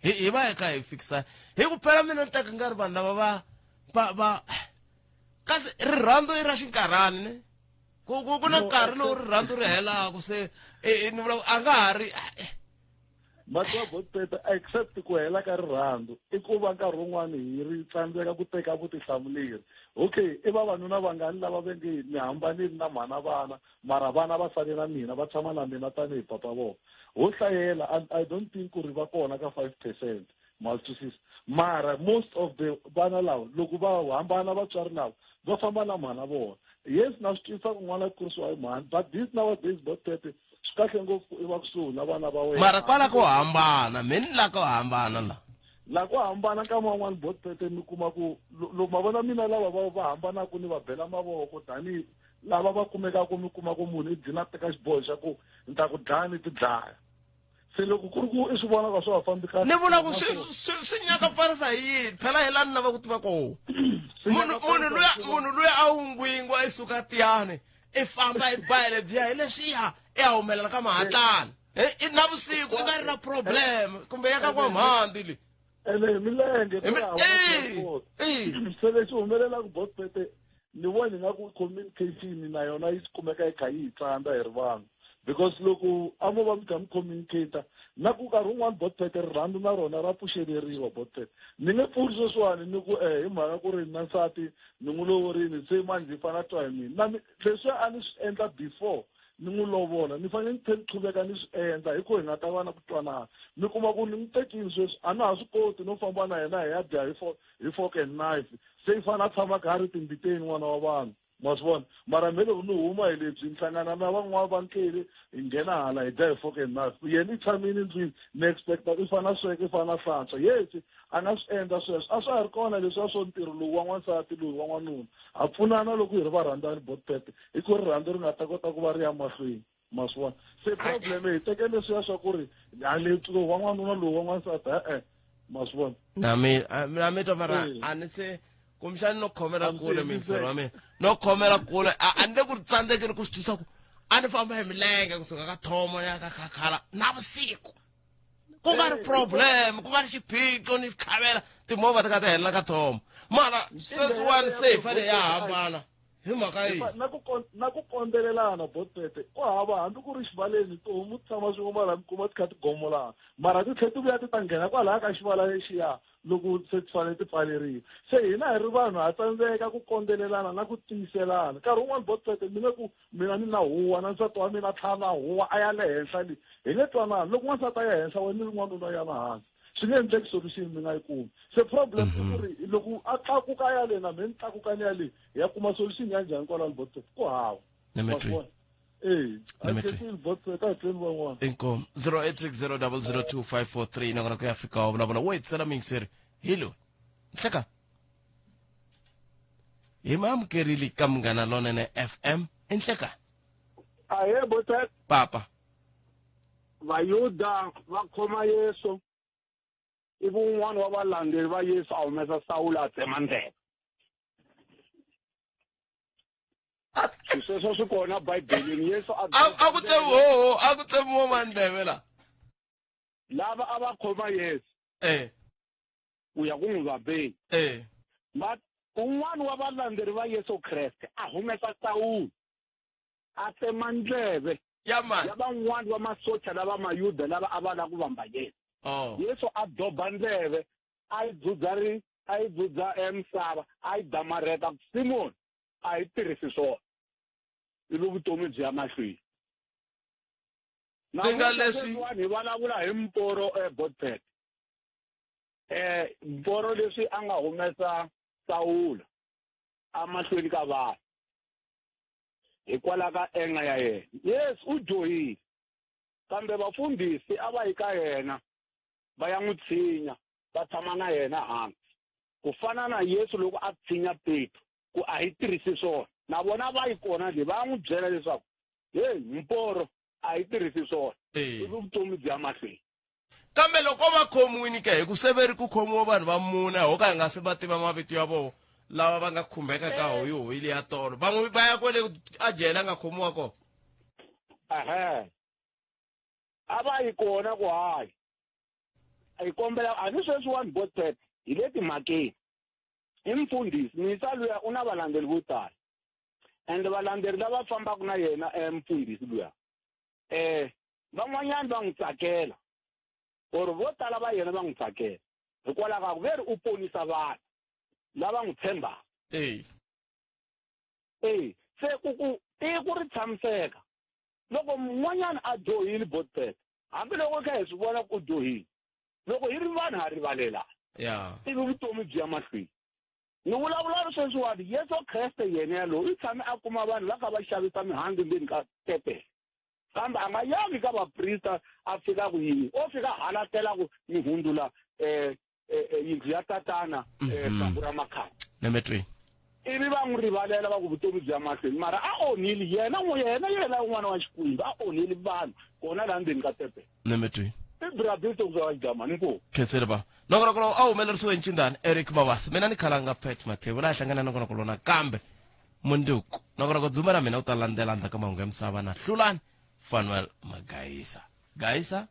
S1: hi va hi kha hi fikisa hi ku phela mina ni teka nga ri vanhu lava va kasi rirhandzu i ra xinkarhani ne, ku na nkarhi lowu rirhandzu ri helaku, se ni vula a nga ha ri.
S4: Mati wa botpete except ku hela ka rirhandzu i ku va nkarhi wun'wani hi ri tsandzeka ku teka vutihlamuleri. Okay, i vavanuna vangani lava va nge ni hambanile na mhana vana mara vana va sale na mina va tshama na mina tanihi papa vona. Ho hlayela I don't think ku ri va kona ka 5%. Ma swi twisisa? Mara most of the vana lava loko va hambana vatswari lava va famba na mhana vona. Yes, na swi twisisa ku n'wana kurisiwa hi mhani, but this nowadays botpete swi kahle ngopfu i va kusuhi na vana va wena.
S1: Mara kwala ko hambana, mi ni la ko hambana la.
S4: La ku hambana ka van'wani botpete mi kuma ku loko ma vona mina lava va hambanaka ni va bela mavoko tanihi lava va kumekaka mi kuma ku munhu i dlina teka xiboho xa ku ni ta ku dlaya ni ti dlaya. Se loko ku ri ku i swi vona ka swi nga fambi kahle,
S1: ni vula ku swi nyaka pfarisa hi yini? Phela hi la ni lava ku tiva koho. Munhu luya a wu ngwingwa i suka tiyani i famba i bayele byiya hi leswiya i ya humelela ka mahatlana. I navusiku i nga ri na problem kumbe ya ka n'wamhandi le.
S4: Ene hi milenge se lexi humelelaka botpete ni vona ingaku communication na yona yi kumeka yi kha yi hi tsandza hi ri vanhu, because loko a mo va mi kha mi communicate na ku nkarhi wun'wani botpete rirhandzu na rona ra pfuxeleriwa botpete. Ni nge pfuli sweswiwani ni ku hi mhaka ku ri na nsati ni n'wi lovorini se manje yi fanele a twa hi mina. Na leswi a ni swi endla before ni n'wi lovola ni fanele ni tlhela ni qhuveka ni swi endla hi ku hi nga ta va na ku twanana. Mi kuma ku ni n'wi tekile sweswi a na ha swi koti no famba na yena hi ya dya hi fork and knife, se i fanele a tshama ka ha ri timbiteni n'wana wa vanhu. Ma swi vona? Mara me loko ni huma hi lebyi ni hlangana na van'wana va nkele hi nghena hala hi dya hi fork and knife, yena i tshamile ndlwini ni expecta i fanele a sweka i fanele a hlantswa. Yes, a nga swi endla sweswo, a swa ha ri kona leswiya swo ntirho lowu wa n'wansati lowu wa n'wanuna. Ha pfunana loko hi ri varhandzani botpete, hi ku rirhandzu ri nga ta kota ku va ri ya mahlweni. Ma swi vona? Se problem hi teke leswiya swa ku ri a le lowu wa n'wanuna lowu wa n'wansati e-e. Ma swi vona?
S1: Na mi twa mara a ni se kumbexani no khomela kule miyingiselo wa mina no khomela kule a ni le ku ri tsandzekeni ku swi twisa ku a ni famba hi milenge kusuka ka thomo ya ka khakhala navusiku ku nga ri problem ku nga ri xiphiqo ni tlhavela timovha ti nga ti helela ka thomo mara sweswiwani se hi fanele ya hambana hi mhaka yihi?
S4: Na ku kondzelelana botpete ku hava hambi ku ri xivaleni tihomu ti tshama swin'we mara mi kuma ti kha ti gomolana mara ti tlhela ti vuya ti ta nghena kwalaya ka xivala lexiya loko se ti fanele ti pfaleriwa. Se hina hi ri vanhu ha tsandzeka ku kondzelelana na ku tiyiselana. Nkarhi wun'wani botpete mi nge ku mina ni na huwa na nsati wa mina tlhela na huwa a ya le henhla le hi nge twanani. Loko n'wansati a ya henhla wena ni ri n'wanuna ya na hansi swi nge endleki solution mi nga yi kumi. Se problem i ku ri loko a tlakuka ya le na mina ni tlakuka ni ya le hi ya kuma solution ya njhani kwalano botpete ku hava.
S1: Inkomu 0860002543 nakona ku ya fika wa vulavula wo hetisela muyingiseri hi loyi nhleka hi ma amukerile ka Munghana Lonene FM i nhleka.
S7: Ahee botpete.
S1: Papa.
S7: Vayuda va khoma Yesu ivi un'wana wa valandzeri va Yesu a humesa Sawulo a tsema ndleve. Sweswo swi kona Bibeleni. Yesu a
S1: a ku tsemi ho a ku tsemiwa mandleve la.
S7: Lava a va khoma Yesu. Ku ya ku n'wi vabeni. But un'wana wa valandzeri va Yesu Kreste a humesa Sawulo a tsema ndleve
S1: ya mani
S7: ya van'wana va masocha lava Mayuda lava a va lava ku vamba Yesu. Yesu a doba ndleve a yi dzudza ri a yi dzudza emisava a yi damarheta Simoni a yi tirhisi swona ivi vutomi byi ya mahlweni.
S1: Ndzi nga leswi
S7: hi vulavula hi mporo Botpet. Mporo leswi a nga humesa Sawulo amahlweni ka vanhu hikwalaho ka enga ya yena. Yesu u dyohile kambe vafundhisi a va yi ka yena va ya n'wi tshinya va tshama na yena hansi ku fana na Yesu loko a tshinya Petro ku a hi tirhisi swona na vona va yi kona le va n'wi byela leswaku hey mporo a hi tirhisi swona ivi vutomi byi ya mahlweni.
S1: Kambe loko va khomiwini ke hi ku severi ku khomiwa vanhu va mune ho ka hi nga se va tiva mavito ya vona lava va nga khumbeka ka hoyihoyi leya tolo van'we va ya kwele a jele a nga khomiwa kona.
S7: A va yi kona ku hayi hi kombela a ni sweswiwani Botpet hi le timhakeni i mfundhisi misa luya u na valandzeri vo tala and valandzeri lava fambaka na yena mfundhisi luya van'wanyani va n'wi tsakela Or vo tala va yena va n'wi tsakela hikwalaho ka ku ve ri u ponisa vanhu lava n'wi tshembaka.
S1: Eyi.
S7: Eyi, se ku ku tiko ri tshamiseka loko mun'wanyana a dyohile botpet hambiloko kha hi swi vona ku u dyohile loko hi ri vanhu ha rivalelana
S1: ya
S7: ivi vutomi byi ya mahlweni ni vulavula ri sweswiwani yesu kreste yena yalowo i tshame a kuma vanhu va kha va xavisa mihandzu ndzeni ka tempele kambe a nga yangi ka vaprista a fika ku yini o fika halatela ku ni hundzula um yindlu ya tatana um sangu ra makhaya
S1: number 3
S7: ivi va n'wi rivalela va ku vutomi byi ya mahlweni mara a onhile yena n'wi yena yena un'wana wa xikwembu a onhile vanhu kona laha ndzeni ka tempele
S1: number 3
S7: i brabito ku va jamani inkomu
S1: khensile ba nongonoko lowu a wu humelerisiwe hi ncindani eric mabasa mina ni khalanga pet mathewu laha hlangana nongonoko lowu nakambe munduku nongonoko dzuma ra mina wu ta landzela ndzhaku ka mahungu ya misava na hlulani fanuel magayisa gayisa.